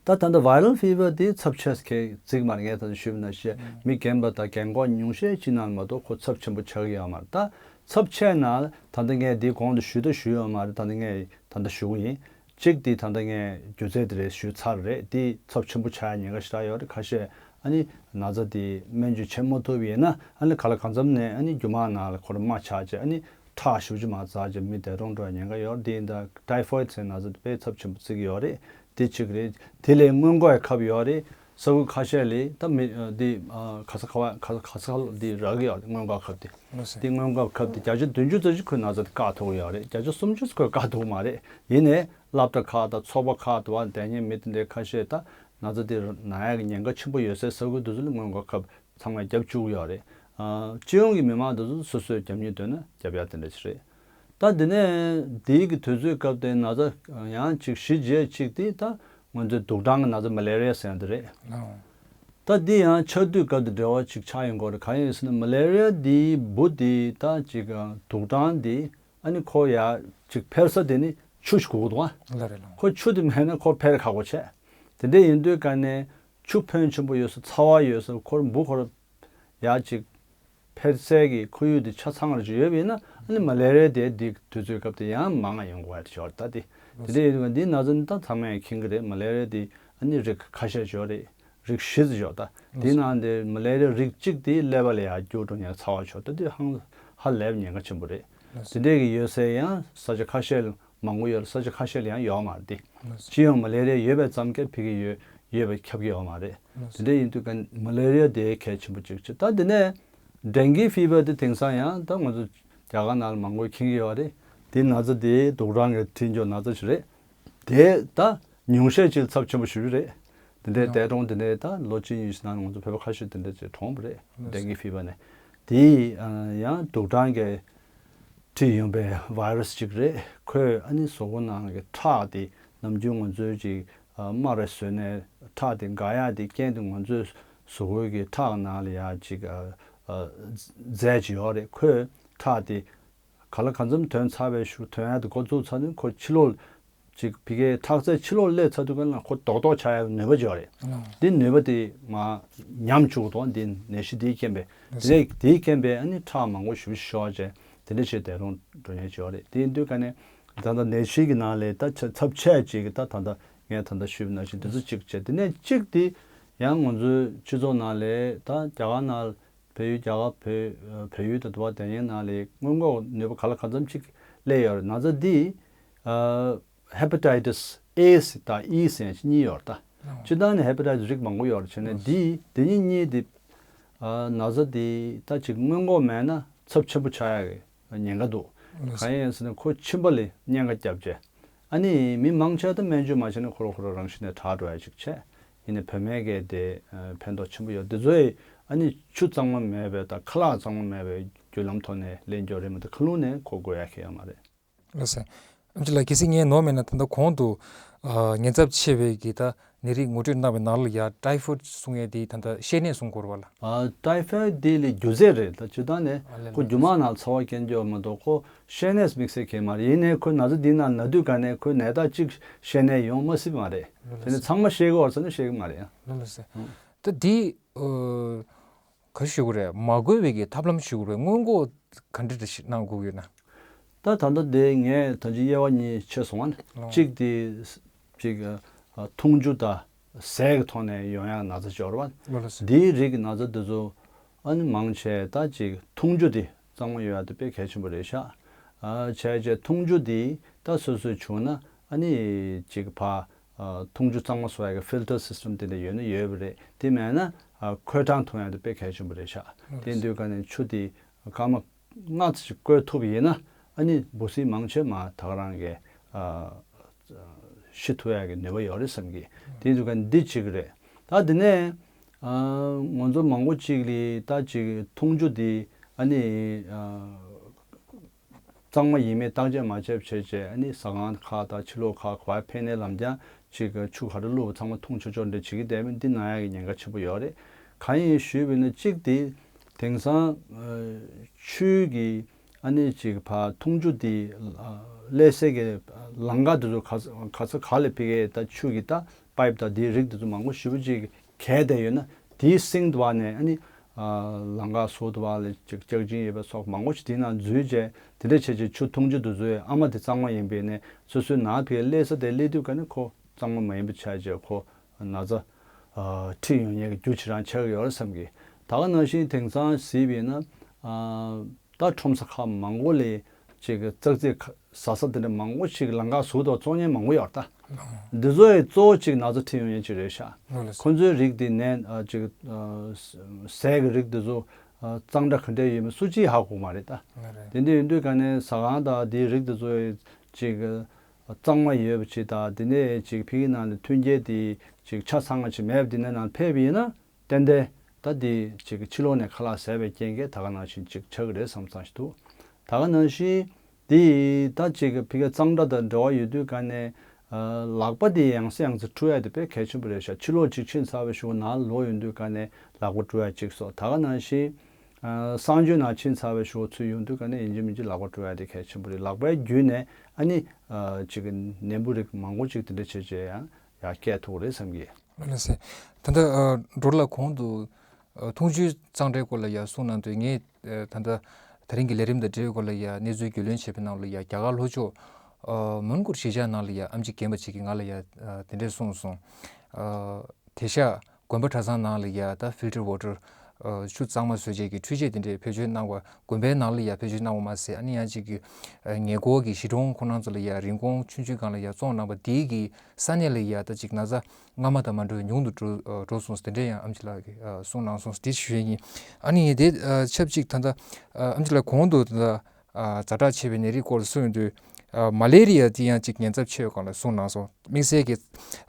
ད་ད་ལྟ་viral fever དེ་ཚབས་ཆེ་གི་བརྩི་གི་མ་རེད། ངས་ད་ལྟ་ཞུས་པ་ནང་བཞིན་མི་རྒན་པ་དང་རྒན་འཁོགས་ཉུང་ཤས་ཅིག་ནང་མ་གཏོགས་ཁོ་ཚབས་ཆེན་པོ་ཆགས་ཀྱི་ཡོད་མ་རེད། ད་ཚབས་ཆེ་ན་ད་ལྟ་ངས་འདི་གོང་དུ་ཞུས་ད་ཞུས་ཡོད་མ་རེད། ད་ལྟ་ངས་ད་ལྟ་ཞུ་གི་ཡིན། གཅིག་དེ་ད་ལྟ་ངས་རྒྱུ་རྫས་དེ་རེད་ཞུས་ཚར་རེད། དེ་ཚབས་ཆེན་པོ་ཆགས་ཡ་ཉེན་ཁ་ཞེ་དྲག་ཡོད་རེད། ཁ་ཤས་ཨ་ནི་ན་ཚ་དེ་སྨན་བཅོས་བྱེད་མ་ཐུབ་ཡིན་ན་ཨ་ནི་ག་ལ་གང་འཚམ་ནས་ཨ་ནི་རྒྱུ་མ་ནང་ལ་ཁོ་རང་རྨ་ཆགས་བྱས་ཨ་ནི་ཁྲག་ཞེ་པོ་ཅིག་མར་འཛག་བྱས་མི་འདས་གྲོངས་འགྲོ་ཡ་ཉེན་ཁ་ཡོད་རེད། དེ་ཡིན་ད་ཊའི་ཕོའི་ཌི་ཟེར་ན་ཚ་དེ་དཔེ་ཚབས་ཆེན་པོ་བརྩི་གི་ཡོད་རེད། དེ་གཅིག་རེད། དེ་ལས་སྔོན་འགོག་ཡ་ཁབ་ཡོད་རེད། ས་ཁུལ་ཁ་ཤས་ལ་ད་མི་འདི་ག་ས་ག་བ་ག་ས་ག་ས་འདི་རག་གི་ཡོད་རེད། སྔོན་འགོག་ཁབ་དེ། ལགས་སོ། དེ་སྔོན་འགོག་ཁབ་དེ་བརྒྱ་ཆ་བདུན་ཅུ་ཙམ་ཞིག་ཁོའི་ན་ཚ་དེ་བཀག་ཐུབ་ཀྱི་ཡོད་རེད། བརྒྱ་ཆ་སུམ་ཅུ་ཙམ་ཁོས་བཀག་ཐུབ་ཀྱི་མ་རེད། ཡིན་ནའི་སློབ་གྲྭ་ཁག་དང་ཚོགས་པ་ཁག་ཏུ་བ་དེ་ཉིད་མི་དེ་འདྲའི་ཁ་ཤས་ད་ན་ཚ་དེ་ན་ཡག་གི་ཉེན་ཁ་ཆེན་པོ་ཡོད་སའི་ས་ཁུལ་དེ་ཚོ་ལ་སྔོན་འགོག་ཁབ་ཚང་མས་བརྒྱབ་བཅུག་ཡོད་རེད། ཨ་སྤྱི་ཡོངས་ཀྱི་མི་མང་དེ་ཚོ་སོ་སོས་རྒྱབ་སྙིང་འདོད་ན་རྒྱབ་ཡ་དེ་འདྲ་ཞིག་རེད། ད་དེ་ནས་དེའི་གི་དུས་ཚོད་སྐབས་དེ་ན་ཚ་ཡང་ཅིག་གཞི་བྱས་ཅིག་དེ་ད་ང་ཚོའི་དུག་སྦྲང་གི་ན་ཚ་མ་ལེ་རི་ཡ་ཟེར་ཡ་དེ་རེད། ཨོ། ད་འདི་ཡང་ཆར་དུས་སྐབས་དེ་འབྲེལ་བ་ཅིག་ཆགས་ཡོང་གི་རེད། གང་ཡིན་ཟེར་ན་མ་ལེ་རི་ཡ་འདིའི་འབུ་འདི་ད་ཅིག་དུག་སྦྲང་འདི་ཨ་ནི་ཁོ་ཡ་ཅིག་འཕེལ་ས་དེ་ནི་ཆུ་ཞིག་དགོས་ཀྱི་འདུག་ཨ། ལགས་རེད་ལགས། ཁོ་ཆུ་དེ་མེད་ན་ཁོ་འཕེལ་ཁག་པོ་བྱས། དེ་འདྲ་ཡིན་དུས་ག་ནས་ཆུ་ཕོན་ཆེན་པོ་ཡོད་ས་ཚ་བ་ཡོད་ས་ཁོར་འབུ་ཁོར་ཡ་ཅིག་འཕེལ་སའི་གི་ཁོར་ཡུག་དེ་ཆ་ཚང་བ་ཅིག་ཡོད་པ་ཡིན་ན་ཨ་ནི་མ་ལེ་རི་ཡ་དེ་འདི་དུས་ཚོད་སྐབས་དེ་ཡང་མང་ང་ཡོང་གི་ཡོད་རེད་ད། དེ་དེ་འདྲ་ཡིན་དུས་ག་འདི་ན་ཚ་ནི་ད་ཚང་མས་མཁྱེན་གི་རེད། མ་ལེ་རི་ཡ་དེ་ཨ་ནི་རིགས་ཁ་ཤས་ཅིག་ཡོད་རེད། རིགས་བཞི་ཙམ་ཡོད་ད། དེའི་ནང་དེ་མ་ལེ་རི་ཡ་རིགས་གཅིག་དེ་ཀླད་པ་ལ་ཡང་འགྱུར་འགྲོ་ཉེན་ཚ་བ་ཆོག་ད་དེ་ཧང་ཧ་ལས་པའི་ཉེན་ཁ་ཆེན་པོ་རེད། དེ་འདྲས་ཀྱི་ཡོད་སའི་ཡང་ས་ཆ་ཁ་ཤས་ལ་མང་པོ་ཡོད་རེད། ས་ཆ་ཁ་ཤས་ལ་ཡང་ཡོད་མ་རེད་དེ། སྤྱི་ཡོངས་མ་ལེ་རི་ཡ་ཡོད་པའི་ཙམ་གྱིས་ཕ་གི་ཡོད་ཡོད་པ་ཁྱབ་ཀྱི་ཡོད་མ་རེད། དེ་འདྲས་ཡིན་དུས་ཀ་མ་ལེ་རི་ཡ་དེ་གལ་ཆེན་པོ་གཅིག་བྱེད་ད། དེ་ནས་ཌེང་གི་ཕི་བར་དེ་དེང་སང་ཡང་ད་ང་ཚོ་རྒྱ་གར་ནང་ལ་མང་པོ་མཁྱེན་གྱི་ཡོད་རེད། དེ་ན་ཚ་དེ་དུག་སྦྲང་གིས་ཁྲིད་འགྲོ་ན་ཚ་ཞིག་རེད། དེ་ད་ཉུང་ཤས་ཅིག་ཚབས་ཆེན་པོ་ཞེ་པོ་རེད། དེ་འདྲའི་འདས་གྲོངས་དེ་འདྲའི་ད་ལོ་གཅིག་གཉིས་ཤིག་ནང་ང་ཚོ་བོད་པ་ཁ་ཤས་དེ་འདྲ་ཅིག་གྲོངས་པ་རེད། ཌེང་གི་ཕི་བར་ནས། དེ་ཡང་དུག་སྦྲང་གིས་ཁྲིད་ཡོང་པའི་ཝའི་རུ་སི་ཅིག་རེད། ཁོས་ཨ་ནི་གཟུགས་པོ་ནང་གི་ཁྲག་དེ་ནམ་རྒྱུན་ང་ཚོའི་ཅིག་རྨ་རེ་བཟོས་ནས་ཁྲག་དེ་འགག་ཡག་དེ་རྐྱེན་དེ་ང་ཚོའི་གཟུགས་པོའི་གི་ཁྲག་ནང་ལ་ཡ་ཅིག་རྫས་ཅིག་ཡོད་རེད། ཁོས་ཁྲག་དེ་ག་ལ་གང་འཚམ་ཐོན་ཚར་བའི་ཤུགས་ཐོན་ཡག་དེ་འགོ་བཙུགས་ཚར་ནས་ཁོ་ཕྱི་ལོགས་ཅིག་ཕ་གིའི་ཁྲག་རྩའི་ཕྱི་ལོགས་སླེབས་ཚར་དུས་ག་ལ་ཁོ་རྡོག་རྡོག་ཆགས་ཡག་ནུས་པ་ཅིག་ཡོད་རེད། འདི་ནུས་པ་དེ་མར་ཉམས་བཅུག་འདུག་འདི་ནད་གཞི་དེའི་རྐྱེན་པས། དེ་ལས་དེའི་རྐྱེན་པས་ཨ་ནི་ཁྲག་མང་པོ་ཞེ་པོ་ཤོར་བྱས་དེ་འདྲ་བྱས་འདས་གྲོངས་འགྲོ་མཁན་ཅིག་ཡོད་རེད། དེ་ཡིན་དུས་ག་ནས་ད་ལྟ་ནད་གཞི་གི་ནང་ལས་ད་ཆ་ཚབས་ཆེ་ཅིག་གི་ད་ད་ལྟ་ངས་ད་ལྟ་ཞུས་པ་ནང་བཞིན་དེ་ཚོ་གཅིག་བྱས། དེ་ནས་གཅིག་དེ་ཡང་ང་ཚོའི་སྤྱི་ཚོགས་ནང་ལས་ད་རྒྱ་གར་ནང་བལ་ཡུལ་རྒྱ་གར་བལ་བལ་ཡུལ་དང་དུ་བ་དེ་ཡན་ནང་ལས་སྔོན་འགོག་ནུས་པ་ག་ལ་གང་འཚམ་ཅིག་སླེབས་ཡོད་རེད། ན་ཚ་འདི་ཧེ་པ་ཊའི་ཏིས་ཨེ་དང་ཨི་ཟེར་གཉིས་ཡོད་རེད་ད། སྤྱིར་བཏང་ནས་ཧེ་པ་ཊའི་ཏིས་རིགས་མང་པོ་ཡོད་རེད། བྱས་ནས་འདི་འདི་གཉིས་གཉིས་འདི་ན་ཚ་འདི་ད་ཅིག་སྔོན་འགོག་མེད་ན་ཚབས་ཆེན་པོ་ཆགས་ཡག་གི་ཉེན་ཁ་འདུག་གང་ཡིན་ཟེར་ན་ཁོ་མཆིན་པ་ལ་གཉན་ཁ་བརྒྱབ་བྱས། ཨ་ནི་མི་མང་ཆེ་ད་སྨན་བཅོས་མ་བྱས་ན་ཁོ་རང་ཁོ་རང་རང་བཞིན་ནས་དྲག་འགྲོ་ཡ་ཅིག་བྱས། ཡིན་ནའི་བུད་མེད་ཀྱི་དེ་ཕན་ཐོགས་ཆེན་པོ་ཡོད། དེ་ཚོ་ཡི་ཨ་ནི་ཆུ་གཙང་མ་མེད་པའི་དང་ཁ་ལག་གཙང་མ་མེད་པའི་བརྒྱུད་ལམ་ཐོག་ནས་ལེན་རྒྱུ་རེད་མ་གཏོགས་མཁའ་རླུང་ནས་ཁོ་འགོས་ཡ་གི་ཡོད་མ་རེད། ལགས་སོ། ཨེམ་ཆི་ལགས་གལ་སྲིད་ངས་ནོར་མེད་ན་ད་ལྟ་གོང་དུ་ཉེན་ཚབས་ཆེ་བའི་གི་ད་ནད་རིགས་ངོ་སྤྲོད་གནང་བའི་ནང་ལ་ཡ་ཊའི་ཕོའི་ཌི་གསུང་ཡས་དེ་ད་ལྟ་བཤལ་ནད་གསུང་གི་ཡོད་རེད་པ་ལགས། ཨ་ཊའི་ཕོའི་ཌི་དེ་ལས་རྒྱུ་རྫས་རེད། ད་སྤྱིར་བཏང་ནས་ཨ་ལས་ཁོ་ལགས་རྒྱུ་མ་ནང་ཚ་བ་སྐྱེ་རྒྱུ་མ་གཏོགས་ཁོ་བཤལ་ནད་དམིགས་བསལ་གང་ཡང་མ་རེད། ཡིན་ནའི་ཁོ་ན་ཚ་འདི་ནང་ན་དུས་ག་ནས་ཁོའི་ནད་རྟགས་གཅིག་བཤལ་ནད་ཡོང་མ་སྲིད་པ་མ་རེད། ལགས་དེ་ནས་ལགས་ཚང་མ་བཤལ་གི་ཡོད་རེད་ཟེར་ན་བཤལ་གི་མ་རེད་ཡ། ལགས་ལགས་སོ། ད་འདི་ག་ཞུ་དགོས་རེད། མ་འགོས་པའི་གི་ཐབས་ལམ་ཞུ་དགོས་རེད། སྔོན་འགོག་ག་འདྲ་ཞིག་གནང་དགོས་ཡོད་ན། ད་ད་ལྟ་དེ་ངས་ད་ཅི་དབྱེ་བ་གཉིས་ཕྱེ་སོང་བ་ནི། ཨོ། གཅིག་དེ་ཅིག་ཨ་འཐུང་རྒྱུ་དང་ཟས་ཀྱི་ཐོག་ནས་ཡོང་ཡག་ན་ཚ་ཅིག་ཡོད་རེད་པ། ལགས་ལགས་སོ། དེའི་རིགས་ཀྱི་ན་ཚ་དེ་ཚོ་ཨ་ནི་མང་ཆེ་ད་ཅིག་འཐུང་རྒྱུ་དེ་གཙང་མ་ཡོང་ཡག་དེ་དཔེ་གལ་ཆེན་པོ་རེད་ཤག་ཨ་བྱས་བྱས་འཐུང་རྒྱུ་དེ་ད་སོ་སོས་བྱུང་ན་ ཨ་ནི་ཅིག་ཕ་ཨ་འཐུང་ཆུ་གཙང་མ་བཟོ་ཡ་གི་ཕིལ་ཊར་སིས་ཊམ་དེ་འདྲ་ཡོད་ན་ཡོད་པ་རེད། དེ་མེད་ན་ཨ་ཁོལ་གྲང་འཐུང་ཡ་དེ་དཔེ་གལ་ཆེན་པོ་རེད་ཤག་དེ་ཡིན་དུས་ཀ་ནས་ཆུ་དེ་སྐར་མ་ལྔ་ཙམ་ཞིག་བསྐོལ་ཐུབ་ཡིན་ན་ཨ་ནི་འབུ་སྲིན་མང་ཆེ་མ་ད་ག་རང་གི་ཨ་ཤི་ཐུབ་ཡ་གི་ནུས་པ་ཡོད་རེད་བསམ་གི། དེ་ཡིན་དུས་ཀ་འདི་གཅིག་རེད། ད་དེ་ནས་ཨ་ང་ཚོ་མང་པོ་ཅིག་ལ་ད་ཅིག་འཐུང་ཆུ་དེ་ཨ་ནི་ཨ་གཙང་མ་ཡིན་མིན་བརྟག་དཔྱད་མ་བྱས་པ་བྱས་བྱས་ཨ་ནི་ཟ་ཁང་ཁག་དང་ཕྱི་ལོགས་ཁག་ག་པར་ཕེབས་ནས་ལམ་རྒྱང་ཅིག་ཆུ་ག་རེ་བླུགས་པ་ཚང་མ་འཐུང་ཆོག་ཆོག་འདྲ་བྱེད་ཀྱི་བསྡད་མིན་འདི་ན་ཡག་གི་ཉེན་ཁ་ཆེན་པོ་ཡོད་རེད། གང་ཡིན་ཞུས་པ་ཡིན་ན་གཅིག་དེ་དེང་སང་ཨ་ཆུ་གི་ཨ་ནི་ཅིག་ཕར་འཐུང་ཆུ་དེ་ཨ་སླེབས་སའི་གི་ལམ་ཁ་དེ་ཚོ་ག་ས་ག་ས་ག་ལ་ཕ་གིའི་ད་ཆུ་གི་ད་པའིབ་དང་དེའི་རིགས་དེ་ཚོ་མང་པོ་ཞེ་པོ་ཅིག་གས་བསྡད་ཡོད་ན་དེའི་སིང་དུ་བ་ནས་ཨ་ནི་ཨ་ལམ་ཁ་སོ་དུ་བ་ལ་ཅིག་ལྕགས་ཅིང་ཡོད་པ་སོགས་མང་པོ་ཞིག་དེའི་ནང་འཛུལ་བྱས་དེ་འདྲ་བྱས་བྱས་ཆུ་འཐུང་ཆུ་དེ་ཚོའི་ཨ་མ་དེ་གཙང་མ་ཡིན་པས་ནས་སོ་སོའི་ནང་ཕ་གིར་སླེབས་ས་དེ་སླེབས་དུས་ཀ་ནས་ཁོ་གཙང་མ་མ་ཡིན་པ་ཆགས་བྱས་ཁོ་ན་ཚ་ཨ་ཁྲིད་ཡོང་མཁན་གྱི་རྒྱུ་ཆེ་རང་ཆགས་ཀྱི་ཡོད་རེད་བསམ་གི། ད་ག་ནང་བཞིན་དེང་སང་གཟིགས་པ་ཡིན་ན་ཨ་ད་ཁྲོམ་ས་ཁག་མང་པོ་ལ་ཅིག་ཙག་ཙིག་ཁ་ཟ་ས་དེ་འདྲ་མང་པོ་ཞིག་ལམ་ཁ་ཟུར་དུ་བཙོང་མཁན་མང་པོ་ཡོད་རེད་ད། འདི་ཚོ་ཡི་གཙོ་བོ་ཅིག་ན་ཚ་ཁྲིད་ཡོང་མཁན་ཅིག་རེད་ཤག་ལགས་སོ། ཁོ་ཚོའི་རིགས་དེ་ནས་ཨ་ཅིག་ཨ་ཟས་ཀྱི་རིགས་དེ་ཚོ་ཨ་གཙང་སྦྲ་ག་འདྲ་ཡོད་མེད་སུ་གཅིག་ཧ་གོ་མ་རེད་ད། ལགས་རེད། དེ་འདྲ་ཡིན་དུས་ཀ་ནས་ཟ་ཁང་དང་དེའི་རིགས་དེ་ཚོ་ཡི་ཅིག་གཙང་མ་ཡོད་པ་ཅིག་དང་དེ་ནས་ཅིག་ཕ་གི་ནང་ལ་མཐུན་རྐྱེན་དེ་ཅིག་ཆ་ཚང་བ་ཅིག་མེད་པ་དེ་འདྲ་ནང་ཕེབས་པ་ཡིན་ན། ཏན་ཏན་ད་འདི་ཅིག་ཕྱི་ལོགས་ནས་ཁ་ལག་ཟས་པའི་རྐྱེན་གྱིས་ད་ག་ནང་བཞིན་ཅིག་ཆགས་ཀྱི་རེད་བསམ་བསམ་ཞིག་འདུག་ད་ག་ནང་བཞིན་འདི་ད་ཅིག་ཕ་གི་གཙང་སྦྲ་དང་འབྲེལ་བ་ཡོད་དུས་ཀ་ནས་ཨ་ལག་པ་འདི་ཡང་སེ་ཡང་སེ་འཁྲུ་ཡ་དེ་དཔེ་གལ་ཆེན་པོ་རེད་ཤག་ཕྱི་ལོགས་ཅིག་ཕྱིན་ཚར་བའི་གཞུག་ནང་ལོག་ཡོང་དུས་ཀ་ནས་ལག་པ་འཁྲུ་ཡ་ཅིག་སོགས། ད་ག་ནང་བཞིན་ཨ་གསང་སྤྱོད་ནང་ཕྱིན་ཚར་བའི་གཞུག་ཚུར་ཡོང་དུས་ཀ་ནས་ཡིན་གཅིག་མིན་གཅིག་ལག་པ་འཁྲུ་ཡ་དེ་གལ་ཆེན་པོ་རེད། ལག་པའི་བརྒྱུད་ནས་ཨ་ནི་ཨ་ཅིག་ནད་འབུ་རིགས་མང་པོ་ཅིག་དེ་འདྲ་བྱས་བྱས་ཡང་ཡར་སྐྱེ་ཐུབ་ཀྱི་རེད་བསམ་གི། ལགས་སེ། ད་ལྟ་ཨ་ཌོ་ལགས་གོང་དུ་ཨ་འཐུང་ཆུའི་གཙང་སྦྲའི་སྐོར་ལ་ཡང་གསུངས་གནང་དུས་ངས་ཨ་ད་ལྟ་དེ་རིང་གི་ལས་རིམ་དང་འབྲེལ་བའི་སྐོར་ལ་ཡང་གནས་ཚུལ་རྒྱུས་ལོན་བྱས་པའི་ནང་ལ་ཡང་རྒྱ་གར་ལྷོ་ཕྱོགས་ཨ་མོན་གྷོ་གཞིས་ཆགས་ནང་ལ་ཡང་ཨེམ་ཆི་རྒན་པ་ཅིག་གིས་ང་ལ་ཡང་ཨ་དེ་འདྲས་གསུངས་སོང་། ཨ་དེང་སང་དགོན་པ་གྲྭ་ཚང་ནང་ལ་ཡང་ད་ཕིལ་ཊར་ཝོ་ཊར་ཨ་ཆུ་གཙང་མ་བཟོ་བྱེད་ཀྱི་འཕྲུལ་ཆས་དེ་འདྲས་བེད་སྤྱོད་གནང་བ། དགོན་པའི་ནང་ལ་ཡང་བེད་སྤྱོད་གནང་བ་མ་ཟད་ཨ་ནི་ཡང་ཅིག་གི་ཨ་ཉེ་འཁོར་གྱི་གཞིས་གྲོང་ཁོ་རང་ཚོ་ལ་ཡང་རིན་གོང་ཆུང་ཆུང་སྒང་ལ་ཡང་བཙོང་གནང་བ་དེའི་གི་ས་གནས་ལ་ཡང་ད་ཅིག་ན་ཚ་སྔ་མ་དང་མ་འདྲ་བའི་ཉུང་དུ་འགྲོ་ཨ་འགྲོ་སོང་། དེ་འདྲས་ཡང་ཨེམ་ཆི་ལགས་ཀྱིས་ཨ་གསུངས་གནང་སོང་། དེ་ཞུ་ཡས་ཡིན། ཨ་ནི་དེ་ཨ་ཆབས་ཅིག་ད་ལྟ་ཨ་ཨེམ་ཆི་ལགས་གོང་དུ་ད་ལྟ་ཨ་ཛ་དྲག་ཆེ་བའི་ནད་རིགས་སྐོར་ལ་གསུངས་ཡོང་དུས་ཨ་མ་ལེ་རི་ཡ་དེ་ཡང་ཅིག་ཉེན་ཚབས་ཆེ་བའི་སྒང་ལ་གསུངས་གནང་སོང་། དམིགས་བསལ་གྱི་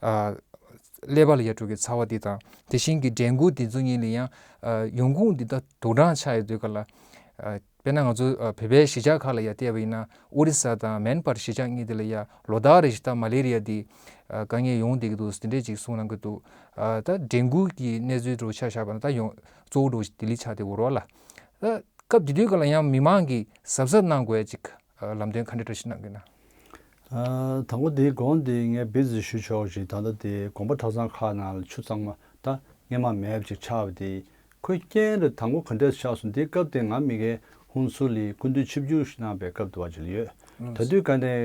ཨ་ཀླད་པ་ལ་ཡ་འགྲོ་གི་ཚ་བ་འདི་དང་དེ་བཞིན་གྱི་ཌེང་གུ་འདི་ཚོ་གཉིས་ལ་ཡང་ཨ་ཡོང་ཁུངས་འདི་ད་དུག་སྦྲང་ཆགས་ཡོད་དུས་ག་ལ་ཨ་དཔེར་ན་ང་ཚོ་ཨ་བོད་པའི་གཞིས་ཆགས་ཁག་ལ་ཡ་བལྟས་པ་ཡིན་ན་ཨོ་རི་ས་དང་མེན་པར་གཞིས་ཆགས་གཉིས་དེ་ལ་ཡ་ལོ་ལྟར་རེ་བཞིན་ད་མ་ལེ་རི་ཡ་འདི་ཨ་དཀའ་ངལ་ཡོང་བསྡད་ཀྱི་འདུག་དེ་འདྲས་ཅིག་གསུངས་གནང་གི་འདུག་ཨ་ད་ཌེང་གུ་གི་གནས་ཚུལ་འདྲ་བོ་ཆ་བཞག་པ་ན་ད་ཡོང་གཙོ་བོ་འདྲ་བོ་ལྡི་ལི་ཆགས་བསྡད་ཡོད་རེད་བ་ལ། ད་སྐབས་དེ་དུས་ག་ལ་ཡང་མི་མང་གིས་གཟབ་གཟབ་གནང་དགོས་ཡ་ཅིག་ཨ་ལམ་སྟོན་ག་འདྲ་འདྲ་ཞིག་གནང་གི་ན། ཨ་དང་པོ་དེའི་གོང་དེ་ངས་བེད་ཟི་ཞུ་ཆོག་ཅིག་ད་ལྟ་དེ་དགོན་པ་གྲྭ་ཚང་ཁག་ནང་ལ་ཆུ་གཙང་མ་ད་སྔས་མ་མེད་པ་ཅིག་ཆགས་པ་དེ་ཁོའི་རྐྱེན་རེ་དང་པོ་ག་འདྲས་ཆགས་སོང་། དེའི་སྐབས་དེ་ང་མི་ཁའི་ཧུན་སུར་ལ་སྐུ་མདུན་ཆིབས་བསྒྱུར་ཞིག་གནང་བའི་སྐབས་དུ་བ་ཅིག་ལ་ཡོད། ད་དུས་ག་ནས་ཨ་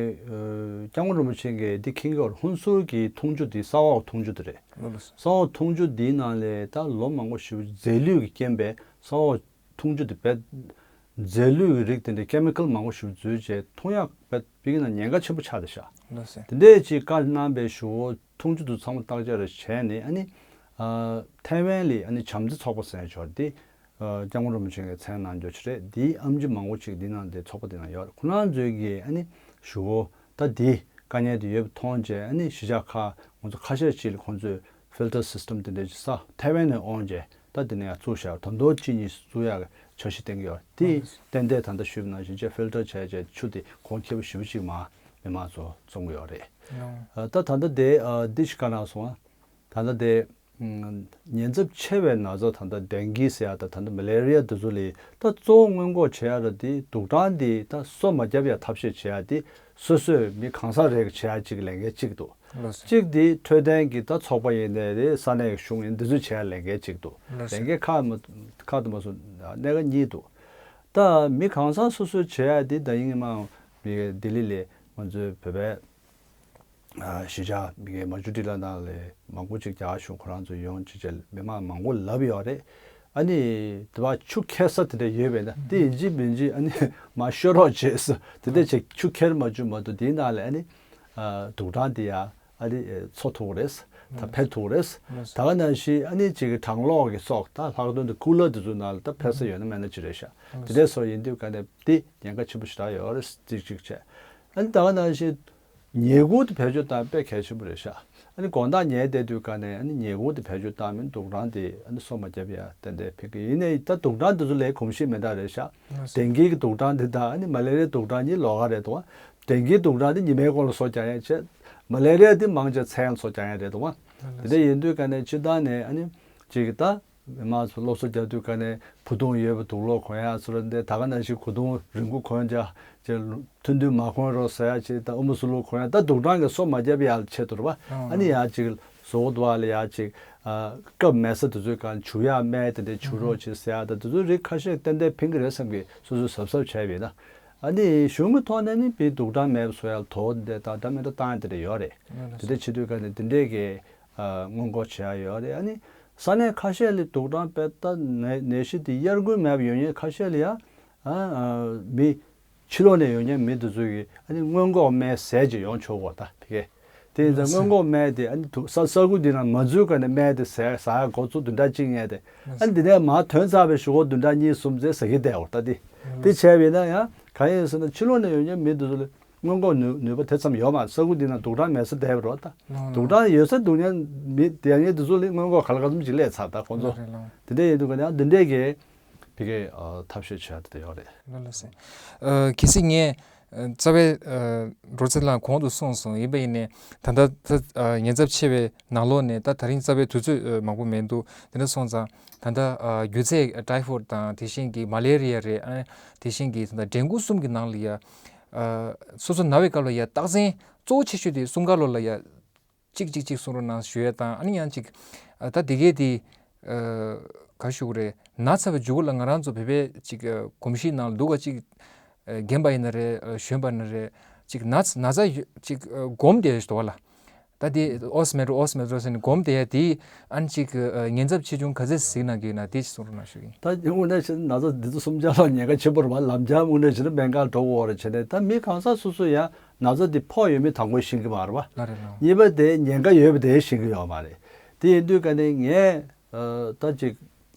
སྐྱབས་མགོན་རིན་པོ་ཆེ་གིས་འདི་མཁྱེན་གྱི་ཡོད་རེད། ཧུན་སུར་གྱི་འཐུང་ཆུ་དེ་ས་འོག་འཐུང་ཆུ་དེ་རེད། ས་འོག་འཐུང་ཆུ་དེའི་ནང་ལས་ད་ལོ་མང་པོ་ཞིག་རྫས་ལུད་ཀྱི་རྐྱེན་པས་ས་འོག་འཐུང་ཆུ་དེ་བེད་རྫས་ལུད་ཀྱི་རིགས་དེ་འདྲའི་ཀེ་མི་ཀལ་མང་པོ་ཞིག་འཛུལ་བྱས་འཐུང་ཡག་བེད་ཕ་གི་ན་ཉེན་ཁ་ཆེན་པོ་ཆགས་བསྡད་ཤག་ལགས་སེ། དེ་འདྲས་ཅིག་བཀའ་གནང་བའི་གཞུག་གུ་འཐུང་ཆུ་དེ་ཚང་མ་བརྟག་དཔྱད་རེ་བྱས་ནས་ཨ་ནི་ཨ་ཐའེ་ཝན་ལ་ཨ་ནི་བྱམས་བརྩེ་ཚོགས་པ་ཟེར་ཡག་ཅིག་ཡོད་རེད། དེ་ཨ་སྐྱབས་མགོན་རིན་པོ་ཆེ་གིས་མཚན་གནང་རྒྱུ་ཅིག་རེད། དེའི་ཨེམ་ཆི་མང་པོ་ཅིག་འདི་ནང་དེ་ཚོགས་པ་དེ་ནང་ཡོད་རེད། ཁོ་རང་ཚོས་ཀྱིས་ཨ་ནི་གཞུག་གུ་ད་དེ་དཀའ་ངལ་དེ་ཡོད་པ་མཐོང་བྱས་ཨ་ནི་གཞིས་ཆགས་ཁག་ང་ཚོ་ཁ་ཤས་ཅིག་ལ་ཁོང་ཚོས་ཕིལ་ཊར་སིས་ཊམ་དེ་འདྲ་ཅིག་ས་ཐའེ་ཝན་ནས་དབང་བྱས་ད་དེ་ནས་ཡར་བཙུགས་བཞག་ད་དུང་གཅིག་གཉིས་བཙུགས་ཡག་གི་འཆར་གཞི་བཏིང་གི་ཡོད་རེད། དེ་ཏན་ཏན་ད་ལྟ་ཞུས་པ་ནང་བཞིན་བྱས་ཕིལ་ཊར་བྱས་བྱས་ཆུ་དེ་གོང་ཁེ་པོ་ཞེ་པོ་ཅིག་མར་མི་མང་ཚོ་བཙོང་གི་ཡོད་རེད། ཨ་ད་ད་ལྟ་དེ་ཨ་འདི་ཞིག་བཀའ་གནང་སོང་ཨ། ད་ལྟ་དེ་ཨ་ཉེན་ཚབས་ཆེ་བའི་ན་ཚ་ད་ལྟ་ཌེང་གི་ཟེར་ཡག་དང་ད་ལྟ་མ་ལེ་རི་ཡ་དེ་ཚོ་ལ་ད་གཙོ་བོ་སྔོན་འགོག་བྱེད་ཡག་ར་དེ་དུག་སྦྲང་དེ་ད་སོ་མ་བརྒྱབ་ཡག་ཐབས་ཤེས་བྱེད་ཡག་དེ་སོ་སོས་མི་གང་ཟག་རེ་གིས་བྱེད་ཡག་ཅིག་ལས་འགན་གཅིག་འདུག་ལགས་སོ། གཅིག་དེ་འཕྲོད་བསྟེན་གྱི་ད་ཚོགས་པ་ཡིན་ནའི་རེད། ས་གནས་ཀྱི་གཞུང་ཡིན་འདི་ཚོས་བྱེད་ཡག་ལས་འགན་གཅིག་འདུག་ལགས་སོ། ལས་འགན་ཁག་མ་ཁག་དུ་མ་སོང་གནད་འགག་གཉིས་འདུག་ད་མི་གང་ཟག་སོ་སོས་བྱེད་ཡག་དེ་ད་ཡིན་ངེས་མ་མི་ལྡི་ལི་ལ་ང་ཚོའི་བོད་པའི་ཨ་གཞིས་ཆགས་མི་སྒེར་མ་ཇུ་ཊི་ལ་ནང་ལ་མང་པོ་ཅིག་རྒྱ་གཞུང་ཁོ་རང་ཚོ་ཡོང་ཅིག་བྱས་མི་མང་མང་པོ་ལབ་ཡོད་རེད། ཨ་ནི་དེ་བ་ཆུ་ཁྱེར་ས་དེ་འདྲ་ཡོད་པས་ན་དེ་ཡིན་གཅིག་མིན་གཅིག་ཨ་ནི་མ་ཤོད་རོགས་བྱས་ས་དེ་འདྲ་བྱས་ཆུ་ཁྱེར་མ་བཅུག་མ་གཏོགས་དེའི་ནང་ལ་ཨ་ནི་ ཨ་དུག་སྦྲང་དེ་ཡ་ཨ་ནི་འཚོ་ཐུབ་ཀྱི་རེད། ད་འཕེལ་ཐུབ་ཀྱི་རེད། ད་ག་ནང་བཞིན་ཨ་ནི་ཅིག་གྲང་གློག་གི་སོགས་ད་ལྷག་དོན་དུ་ཀུ་ལར་དེ་ཚོའི་ནང་ལ་ད་འཕེལ་ས་ཡོད་ན་མེད་ན་ཅི་རེད་ཤག་དེ་འདྲ་སོགས་ཡིན་དུས་ག་ནས་དེ་ཉེན་ཁ་ཆེན་པོ་ཞེ་དྲག་ཡོད་རེད། གཅིག་གཅིག་བྱས། ཨ་ནི་ད་ག་ནང་བཞིན་ཉེས་ཁུངས་དེ་བེད་སྤྱོད་བཏང་དཔེ་གལ་ཆེན་པོ་རེད་ཤག་ཨ་ནི་དགོང་དག་ཉལ་བསྡད་དུས་ག་ནས་ཨ་ནི་ཉེས་ཁུངས་དེ་བེད་སྤྱོད་བཏང་མིན་དུག་སྦྲང་དེ་ཨ་ནི་སོ་མ་བརྒྱབ་ཡ་ཏན་ཏན་ཕན་གི་ཡིན་ནའི་ད་དུག་སྦྲང་དེ་ཚོ་ལས་གོམས་གཤིས་མི་འདྲ་རེད་ཤག་ཌེང་གི་གི་དུག་སྦྲང་དེ་དང་ཨ་ནི་མ་ལེ་རིའི་དུག་སྦྲང་གཉིས་ལོགས་ཀ་རེད་འདུག་ཌེང་གིའི་དུག་སྦྲང་དེ་ཉི་མའི་གོང་ལ་སོ་རྒྱག་ཡ་བྱས། མ་ལེ་རིའི་དེ་མང་ཆེ་མཚན་ལ་སོ་རྒྱག་ཡ་རེད་འདུག་བ། དེ་འདྲ་ཡིན་དུས་ག་ནས་སྤྱིར་བཏང་ནས་ཨ་ནི་ཅིག་ད། མང་ཚོ་སློབ་གསོ་རྒྱག་དུས་ག་ནས་བུ་ཐུང་ཡོད་པ་དུག་ལོག་གོན་ཡག་ཚོ་ལ་འདི་ད་ག་ནང་བཞིན་གོས་ཐུང་རིང་པོ་གོན་རྒྱག་ཅེས་ཐུང་ཐུང་མ་གོན་རོགས་ཟེར་ཡག་ཅིག་ད་ཨུ་མོ་སུ་ལུ་གོན་ཡག་ད་དུག་སྦྲང་གི་སོ་མ་བརྒྱབ་ཡག་ཆེད་དུ་རེད་པ། ཨ་ནི་ཡག་ཅིག་བཟོ་བོ་འདུག་ཨ་ལ་ཡག་ཅིག་སྐབས་མེད་ས་དེ་ཚོའི་གང་བྱུག་ཡག་སྨན་དེ་འདྲ་བྱུག་རོགས་ཅེས་ཟེར་ཡག་ད་དེ་ཚོའི་རིགས་ཁ་ཤས་ཏན་ཏན་ཕན་གི་རེད་བསམ་གི་སོ་སོས་གཟབ་གཟབ་བྱས་པ་ཡིན་ན། ཨ་ནི་གཞུང་གི་ཐོག་ནས་ནི་བི་དུག་སྦྲང་མེད་པ་བཟོ་ཡག་དོ་འདི་དང་འདྲ་མི་འདྲ་བཏང་ཡག་དེ་འདྲ་ཡོད་རེད། དེ་འདྲ་བྱེད་དུས་ག་ནས་དེ་འདྲས་གི་ཨ་སྔོན་འགོག་བྱེད་ཡ་ཡོད་རེད། ཨ་ནི་ས་གནས་ཁ་ཤས་ལ་དུག་སྦྲང་དཔེ་ལྟ་ནད་ནད་གཞི་དེ་དབྱར་དགུན་མེད་པ་ཡོད་མཁན་ཁ་ཤས་ལ་ཡ་ཨ་ཨ་མི་ཕྱི་ལོགས་ནས་ཡོང་མཁན་མི་དེ་ཚོ་གིས་ཨ་ནི་སྔོན་འགོག་སྨན་ཟས་ཅིག་ཡོང་ཆོག་གོ་ད་དེ་གས་དེ་ཡིན་ཙང་སྔོན་འགོག་སྨན་དེ་ཨ་ནི་དུག་ས་ས་ཁུལ་འདི་ན་མ་འཛུལ་ག་ནས་སྨན་དེ་ཟས་ཟ་ཡ་འགོ་ཚུགས་བདུན་ཕྲག་གཅིག་ཉལ་ཏེ་ཨ་ནི་འདི་ནས་མར་ཐོན་ཚར་བའི་གཞུག་གུ་བདུན་ཕྲག་གཉིས་གསུམ་ཙམ་ཟ་གི་བསྡད་འོ་ད་དེ་དེ་བྱས་པ་ཡིན་ན་ཡང་གང་ཡིན་ཟེར་ན་ཕྱི་ལོགས་ནས་ཡོང་མཁན་མི་དེ་ཚོ་ལ། སྔོན་འགོག་ནུས་ནུས་པ་དེ་ཙམ་ཡོད་མ་རེད། ས་ཁུལ་འདི་ན་དུག་སྦྲང་མེད་ས་བསྡད་པ་རེད་ད། དུག་སྦྲང་ཡོད་ས་འདུག་མཁན་མི་དེ་ཡང་དེ་ཚོ་ལ་སྔོན་འགོག་ག་ལ་ག་ཙམ་ཅིག་སླེབས་ཚར་ད་ཁོང་ཚོ། དེ་འདྲ་ཡིན་དུས་ཀ་ནས་འདི་འདྲས་ཀྱི་ཕ་གིའི་ཐབས་ཤེས་བྱས་ཏེ་ཡོད་རེད། ལགས་སོ། ཨ་གལ་སྲིད་ངས་ཨ་རྩ་བའི་ཨ་འགྲོ་ཚེ་ལ་གོང་དུ་གསུངས་སོང་ཡིན་པ་ཡིན་ནའི་ད་ལྟ་ད་ཨ་ཉེན་ཚབས་ཆེ་བའི་ནང་ལོགས་ནས་ད་ད་རིང་རྩ་བའི་དུས་ཚོད་ཨ་མང་པོ་མི་འདུག་དེ་འདྲ་སོང་ཙང་ད་ལྟ་ཨ་རྒྱུ་ཚད་ཊའི་ཕོཌ་དང་དེ་བཞིན་གྱི་མ་ལེ་རི་ཡ་རེད། ཨ་དེ་བཞིན་གྱི་ད་ལྟ་ཌེང་གུ་གསུམ་གྱི་ནང་ལ་ཡ། ཨ་སོ་སོ་ན་བའི་སྐབས་ལ་ཡ་རྟགས་མཚན་གཙོ་བོ་ཆེ་ཤོས་དེ་གསུམ་ཀ་ལོ་ལ་ཡ་གཅིག་གཅིག་གཅིག་གསུང་རོགས་གནང་ཞུ་ཡ་དང་ཨ་ནི་ཡང་གཅིག་ཨ་ད་དེ་གས་དེ་ཨ་ག་ཞུ་གི་རེད། ན་ཚ་བའི་མཇུག་ལ་ང་རང་ཚོ་བོད་པའི་གཅིག་ཨ་གོམས་གཤིས་ནང་ལ་འདུག་ག་གཅིག་ཨ་རྒན་པ་ཡིན་ན་རེད། ཨ་གཞོན་པ་ཡིན་ན་རེད། གཅིག་ན་ཚ་ན་ཚ་ཡོད་གཅིག་ཨ་སྒོམ་བསྡད་ཡོད་ཞུ་དོ་བ་ལ། ད་དེ་ཨོས་མེད་འགྲོ་ཨོས་མེད་འགྲོ་ཟེར་ནས་སྒོམ་བསྡད་ཡ་དེ་ཨ་ནི་གཅིག་ཨ་ཉེན་ཚབས་ཆེ་ཆུང་ག་ཚད་ཟིག་ན་གི་ན་དེ་ཞིག་གསུང་རོགས་གནང་ཞུ་གི་ཡིན། ད་དངོས་གནས་བྱས་ན་ན་ཚ་འདི་ཚོ་གསུམ་ཆར་ལ་ཉེན་ཁ་ཆེན་པོ་རེད་པ། ལམ་སང་དངོས་གནས་བྱས་ན་སྨན་ཁང་འགྲོ་དགོས་རེད་བྱས་ནས་ད་མི་གང་ཟག་སོ་སོ་ཡང་ན་ཚ་འདི་ཕོག་ཡོད་མེད་དང་པོ་ཤེས་ཀྱི་མ་རེད་པ། ལགས་རེད་ལགས། གཉིས་པ་དེ་ཉེན་ཁ་ཡོད་པ་དེ་ཤེས་ཀྱི་ཡོད་མ་རེད། དེ་ཡིན་དུས་ཀ་ནས་ངས་ཨ་ད་ཅིག་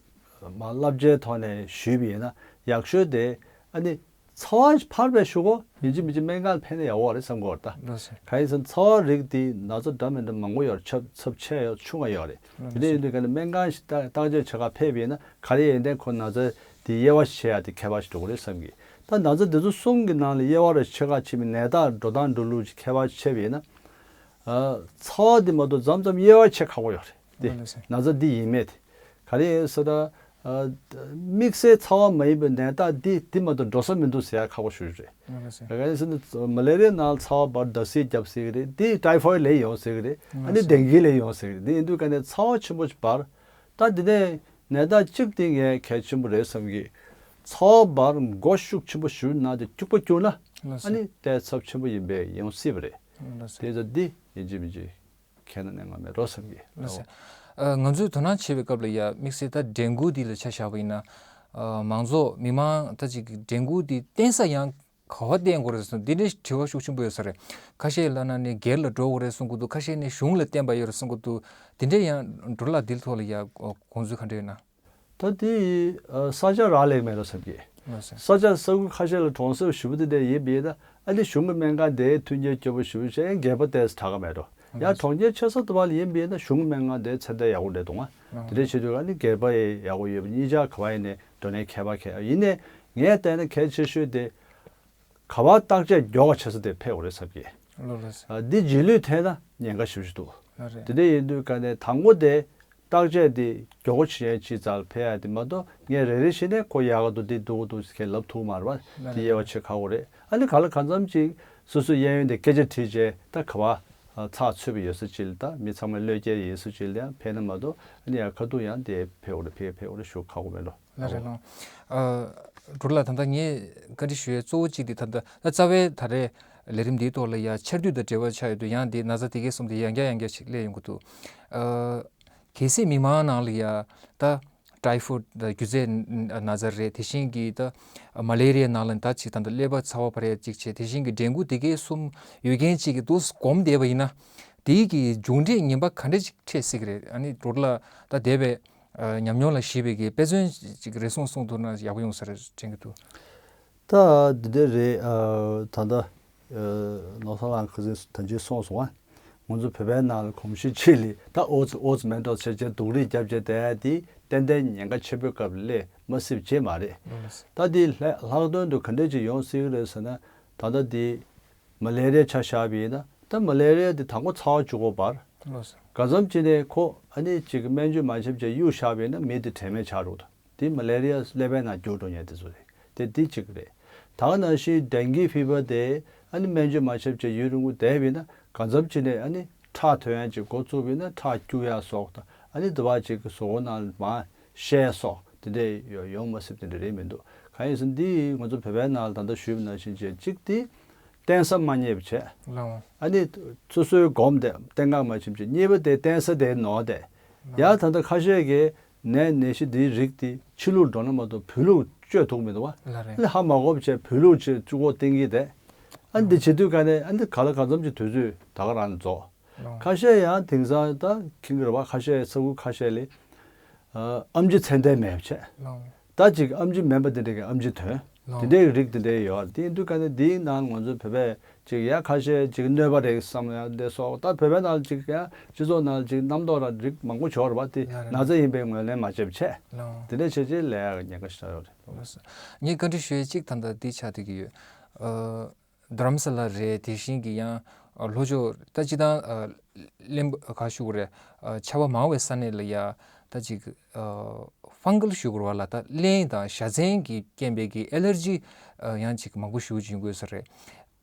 མ་བསླབ་བྱའི་ཐོག་ནས་ཞུས་པ་ཡིན་ན་ཡག་ཤོས་དེ་ཨ་ནི་ཚ་བ་འཕར་བའི་གཞུག་གུ་ཡིན་གཅིག་མིན་གཅིག་སྨན་ཁང་ཕེབས་ན་ཡག་པོ་རེད་བསམ་གྱི་ཡོད་རེད་ད། ལགས་སོ། གང་ཡིན་ཟེར་ན་ཚ་བ་རིགས་དེ་ན་ཚ་འདྲ་མི་འདྲ་མང་པོ་ཡོད་རེད། ཚབས་ཚབས་ཆེ་ཡོད་ཆུང་བ་ཡོད་རེད། དེ་འདྲ་ཡིན་དུས་ཀ་ནས་སྨན་ཁང་ཞིག་བརྟག་བརྟག་དཔྱད་བྱེད་གར་ཕེབས་པ་ཡིན་ན་ག་རེ་ཡིན་ནའི་ཁོ་ན་ཚ་དེ་དབྱེ་བ་ཕྱེ་ཡག་དེ་ཁྱད་པར་ཞིག་འགྲོ་གི་རེད་བསམ་གི། ད་ན་ཚ་དེ་ཚོ་གསུམ་གྱི་ནང་ལ་དབྱེ་བ་རེ་ཕྱེ་ག་ཕྱེ་བའི་ནད་རྟགས་འགྲོ་སྟངས་འགྲོ་ལུགས་ཀྱི་ཁྱད་པར་ཕྱེ་བ་ཡིན་ན། ཨ་ཚ་བ་འདི་མ་གཏོགས་མཚམས་མཚམས་དབྱེ་བ་ཕྱེ་ཁག་པོ་ཡོད་རེད་དེ། ལགས་སོ། ན་ཚ་འདི་ཡིན་མེད་དེ། ག་རེ་ཡིན་ཟེར་ན། ཨ་དམིགས་བསལ་ཚ་བ་མ་ཡིན་པའི་ནད་རྟགས་འདི་འདི་མ་གཏོགས་འགྲོ་ས་མི་འདུག་ཟེར་ཡག་ཁག་པོ་ཞེ་པོ་ཅིག་རེད། ལགས་སོ། ག་རེ་ཡིན་ཟེར་ན་མ་ལེ་རི་ཡ་ནང་ཚ་བ་འབར་ཟླ་ཟིག་བརྒྱབ་ཟེར་གི་རེད། འདི་ཊའི་ཕོཌ་ལས་ཡོང་ཟེར་གི་རེད། ཨ་ནི་ཌེང་གི་ལས་ཡོང་ཟེར་གི་རེད། འདི་ཡིན་དུས་ཀ་ནས་ཚ་བ་ཆེན་པོ་ཅིག་འབར། ད་འདི་ནས་ནད་རྟགས་གཅིག་དེ་ངས་གལ་ཆེན་པོ་རེད་བསམ་གི། ཚ་བ་འབར་མགོ་ཤུགས་ཆེན་པོ་ཞུ་ན་དེ་སྐྱུག་པ་སྐྱུག་ན། ལགས་སོ། ཨ་ནི་དེ་ཚབས་ཆེན་པོ་ཡིན་པས་ཡོང་སྲིད་པ་རེད། ལགས་སོ། དེ་ཚོ་འདི་ཡིན་གཅིག་མིན་གཅིག་ཁྱེད་རྣམས་ནས་ང་མེད་འགྲོ་བསམ་གི། ལགས་སོ། ཨ་ང་ཚོས་དོ་སྣང་བྱེད་པའི་སྐབས་ལ་ཡ་དམིགས་བསལ་ད་ཌེང་གུ་འདི་ལ་ཆ་བཞག་པ་ཡིན་ན། ཨ་མང་ཚོགས་མི་མང་ད་ཅིག་ཌེང་གུ་འདི་བསྟེན་ས་ཡང་ག་པར་བསྟེན་དགོས་རེད་གསུངས་འདི་འདྲའི་དྲི་བ་ཤུགས་ཆེན་པོ་ཡོད་ས་རེད། ཁ་ཤས་ལབ་ན་ནི་སྒེར་ལ་འགྲོ་དགོས་རེད་གསུང་གི་འདུག་ཁ་ཤས་ནི་གཞུང་ལ་བསྟེན་པ་ཡོད་རེད་གསུང་གི་འདུག་དེ་འདྲའི་ཡང་འགྲོ་ལ་འདི་ཐོག་ལ་ཡ་དགོངས་ཚུལ་ག་འདྲ་ཡོད་ན། ད་དེ་ཨ་ས་ཆ་རག་ལས་མེད་ལ་བསམ་གི། ལགས་སོ། ས་ཆ་ས་ཁུལ་ཁ་ཤས་ལ་གྲོང་གསེབ་ཞེ་པོ་དེ་འདྲ་ཡིན་པས་ན་ཨ་ནི་གཞུང་གི་སྨན་ཁང་དེའི་མཐུན་རྐྱེན་སྐྱོ་པོ་ཞེ་པོ་བྱས་སྒེར་པ་ཏོག་ཙམ་དྲག་ག་མེད་འགྲོ། ཡང་གྲོང་ཁྱེར་ཆེ་ས་དུ་བ་ལ་ཡིན་པས་ན་གཞུང་གི་སྨན་ཁང་དེ་ཚད་ལྡན་ཡག་པོ་འདྲ་འདུག་ང་། དེ་འདྲ་བྱེད་དུས་ཨ་ནི་སྒེར་པ་ཡི་ཡག་པོ་ཡོད་པ་གཉིས་ཆ་ག་པར་ཡིན་ནའི་འགྲོ་ནའི་ཁྱད་པར་ག་ཡིན་ནའི་ངས་བལྟས་ན་གལ་ཆེ་ཤོས་དེ། ག་པར་བརྟག་དཔྱད་མགྱོགས་པ་བྱེད་ས་དེ་ཕེབས་དགོས་རེད་བསམ་གི། ལགས་སོ། ཨ་འདི་རྗེས་ལུས་ཐེབས་ན་ཉེན་ཁ་ཞེ་པོ་ཅིག་འདུག་ལགས་རེད། དེ་འདྲ་ཡིན་དུས་ག་ནས་དང་པོ་དེ་བརྟག་དཔྱད་དེ་མགྱོགས་པོ་བྱེད་ཡས་ཅིག་རྩ་ལ་ཕེབས་ཡ་དེ་མ་གཏོགས་ངས་རེ་རེ་བྱས་ནས་ཁོ་ཡག་ག་འདུག་འདི་སྡུག་ག་འདུག་ཟེར་མཁན་ལབ་ཐུབ་མ་རེད་པ། ལགས་དེ་རེད། དབྱེ་བ་ཕྱེ་ཁག་པོ་རེད། ཨ་ནི་ག་ལ་གང་འཚམ་ཅིག་སོ་སོའི་གཡས་གཡོན་དེ་སྐད་ཆ་དྲིས་བྱས་ད་ག་པར་ཨ་ཚགས་ཚུད་པ་ཡོད་ས་ཅིག་ལ་ད་མི་ཚང་མ་བློས་འགེལ་ཡོད་ས་ཅིག་ལ་ཡང་ཕེབས་ན་མ་གཏོགས་ཨ་ནི་ཡང་ཁ་ཐུག་ཡང་དེ་ཕེབས་དགོས་རེད་ཕེབས་ཕེབས་དགོས་རེད་ཞུ་ཁག་པོ་མེད་འགྲོ། ལགས་རེད་ལགས། ཨ་འགྲོ་ལ་ད་ལྟ་ངས་བཀའ་འདྲི་ཞུ་ཡས་གཙོ་བོ་གཅིག་དེ་ད་ལྟ་ད་རྩ་བའི་ད་རེས་ལས་རིམ་འདིའི་ཐོག་ལ་ཡ་ཆར་དུས་དང་འབྲེལ་བ་ཆགས་ཡོད་དུས་ཡང་དེ་ན་ཚ་དེ་གས་གསུམ་དེ་ཡང་བསྐྱར་ཡང་བསྐྱར་ཞིག་སླེབས་ཡོང་གི་འདུག་ཨ་གལ་སྲིད་མི་མང་ནང་ལ་ཡ་ད་ ཊའི་ཕོཌ་ད་རྒྱུ་རྫས་ན་ཚ་རེད། དེ་བཞིན་གྱི་ད་མ་ལེ་རི་ཡ་ནང་ལ་ད་ཅིག་ད་ད་ཀླད་པ་ཚ་བ་འཕར་ཡ་ཅིག་བྱས། དེ་བཞིན་གྱི་འདྲེན་ཁུལ་དེ་གའི་གསུམ་ཡོད་མཁན་ཅིག་གི་འདུག་སྒོམ་བསྡད་པ་ཡིན་ན། དེའི་གི་མཇུག་འབྲས་ངན་པ་ག་འདྲ་ཅིག་འཕྲད་སྲིད་ཀྱི་རེད། ཨ་ནི་འགྲོ་ལ་ད་བསྡད་པའི་ཨ་ཉམས་མྱོང་ལ་གཞིགས་པའི་གི་དཔེ་མཚོན་ཅིག་རེ་ཟུང་གསུངས་ཐུབ་ན་ཡག་པོ་ཡོང་ས་རེད་དྲན་གྱི་འདུག་ད་འདི་འདྲ་རེད། ཨ་ད་ལྟ་ཨ་ནོར་བཟང་ལགས་ཁ་སང་ད་ཅི་གསུངས་སོང་ཨ། ང་ཚོ་བོད་པའི་ནང་ལ་གོམས་གཤིས་ཅིག་ལ་ད་ཨོ་ཙི་ཨོ་ཙི་མེད་འགྲོ་བྱས་བྱས་སྡུག་རུས་རྒྱབ་བྱས་བསྡད་ཡ་དེ་ཏན་ཏན་ཉེན་ཁ་ཆེན་པོའི་སྐབས་ལ་སླེབས་མ་སྲིད་བྱས་མ་རེད། ད་དེ་ལྷག་ལྷག་དོན་དུ་ག་འདྲ་ཅིག་ཡོང་སྲིད་ཀྱི་རེད་ཟེར་ན། ད་ལྟ་དེ་མ་ལེ་རི་ཡ་ཆ་བཞག་པ་ཡིན་ན། ད་མ་ལེ་རི་ཡ་དེ་དང་པོ་ཚ་བ་བཅུག་གོ་བར། ལགས་སོ། ག་ཙམ་ཅིག་ནས་ཁོ་ཨ་ནི་ཅིག་སྨན་བཅོས་མ་བྱས་བྱས་གཡུག་བཞག་པ་ཡིན་ན་མི་དེ་དྲན་མེད་ཆགས་འགྲོ་གི་འདུག་དེ་མ་ལེ་རི་ཡ་ཀླད་པའི་ནང་འགྱུར་འགྲོ་མཁན་དེ་ཚོ་རེད། དེ་དེ་གཅིག་རེད། ད་ག་ནང་བཞིན་ཌེང་གི་ཕི་བར་དེ་ཨ་ནི་སྨན་བཅོས་མ་བྱས་བྱས་ཡུན་རིང་པོ་བསྡད་པ་ཡིན་ན། ག་ཙམ་ཅིག་ནས་ཨ་ནི་ཁྲག་ཐོན་ཡ་ཅིག་འགོ་བཙུགས་པ་ཡིན་ན་ཁྲག་སྐྱུག་ཡ་སོགས་དང་། ཨ་ནི་དེ་བ་ཅིག་གི་གཟུགས་པོ་ནང་ལ་མར་བཤལ་ཡ་སོགས་དེ་འདྲ་ཡོ་ཡོང་མ་སྲིད་པ་དེ་འདྲ་རེད་མི་འདུག་གང་ཡིན་ཟེར་ན་འདི་ང་ཚོ་བོད་པའི་ནང་ལ་ད་ལྟ་ཞུས་པ་ནང་བཞིན་བྱས་གཅིག་དེ་བརྟེན་ས་མ་རྙེད་པ་བྱས། ལགས་འོང་། ཨ་ནི་སོ་སོའི་སྒོམ་དེ་བརྟེན་གང་མ་ཕྱིན་བྱས་གཉིས་པ་དེ་བརྟེན་ས་དེ་ནོར་དེ། ཡང་ད་ལྟ་ཁ་ཤས་ཀྱིས་ནད་ནད་གཞི་འདིའི་རིགས་དེ་ཕྱི་ལུགས་འགྲོ་ན་མ་གཏོགས་བོད་ལུགས་བཅོས་ཐུབ་མི་འདུག་བ། ལགས་རེད། ཨ་ནི་ཧ་མ་གོ་བ་བྱས་བོད་ལུགས་བྱས་གཅིག་པོ་བསྟེན་གྱི་དེ། ཨ་ནི་འདི་བྱེད་དུས་ཀ་ནས་ཨ་ནི་ག་ལ་གང་འཚམ་གྱི་དུས་ཚོད་ད་ག་རང་ནས་རྫོགས། ལགས། ཁ་ཤས་ཡང་དེང་སང་ད་ཁྱིམ་གྱི་རེད་བ། ཁ་ཤས་ས་ཁུལ་ཁ་ཤས་ལ་ཨ་ཨེམ་ཆི་ཚད་ལྡན་མེད་པ་བྱས། ལགས། ད་ཅིག་ཨེམ་ཆི་མིན་པ་དེ་འདྲ་གི་ཨེམ་ཆི་ཐོན། ལགས། དེ་འདྲའི་རིགས་དེ་འདྲའི་ཡོད། དེ་ཡིན་དུས་ཀ་ནས་དེའི་ནང་ང་ཚོ་བོད་པས་ཅིག་ཡ་ཁ་ཤས་ཅིག་གནོད་པ་རེད་བསམ་ཡ་དེ་སོགས། ད་བོད་པའི་ནང་ཅིག་ཡ་སྤྱི་ཚོགས་ནང་ཅིག་རྣམ་རྟོག་ར་རིགས་མང་པོ་ཡོད་རེད་བ། དེ་ལགས་རེད། ན་ཚ་ཡིན་པའི་ངོས་ལེན་མ་བྱས་པ་བྱས། ལགས། དེ་འདྲ་བྱས་རྗེས་ལས་ཡག་ཉེན་ཁ་ཞིག་ཡོད་རེད། ལགས་སོ། ངས་བཀའ་འདྲི་ཞུ་ཡས་གཅིག་ད་ལྟ་འདི་ཆགས་བསྡད་ཀྱི་ཡོད། ཨ། རྡ་རམ་ས་ལ་རེད། དེ་བཞིན་གྱི་ཡང་ལྷོ་ཕྱོགས་ད་སྤྱི་བཏང་ཨ་གླིང་ག་ཞུ་དགོས་རེད། ཨ་ཆར་པ་མང་བའི་ས་གནས་ལ་ཡ་ད་ཅིག་ཨ་ཕང་གལ་ཞུ་དགོས་རེད་བ་ལ། ད་རླན་དང་བཞའ་ཚན་གྱི་རྐྱེན་པས་ཀྱི་ཨེ་ལར་ཇི་ཨ་ཡང་ཅིག་མང་པོ་ཞེ་པོ་ཅིག་ཡོང་གི་ཡོད་ས་རེད།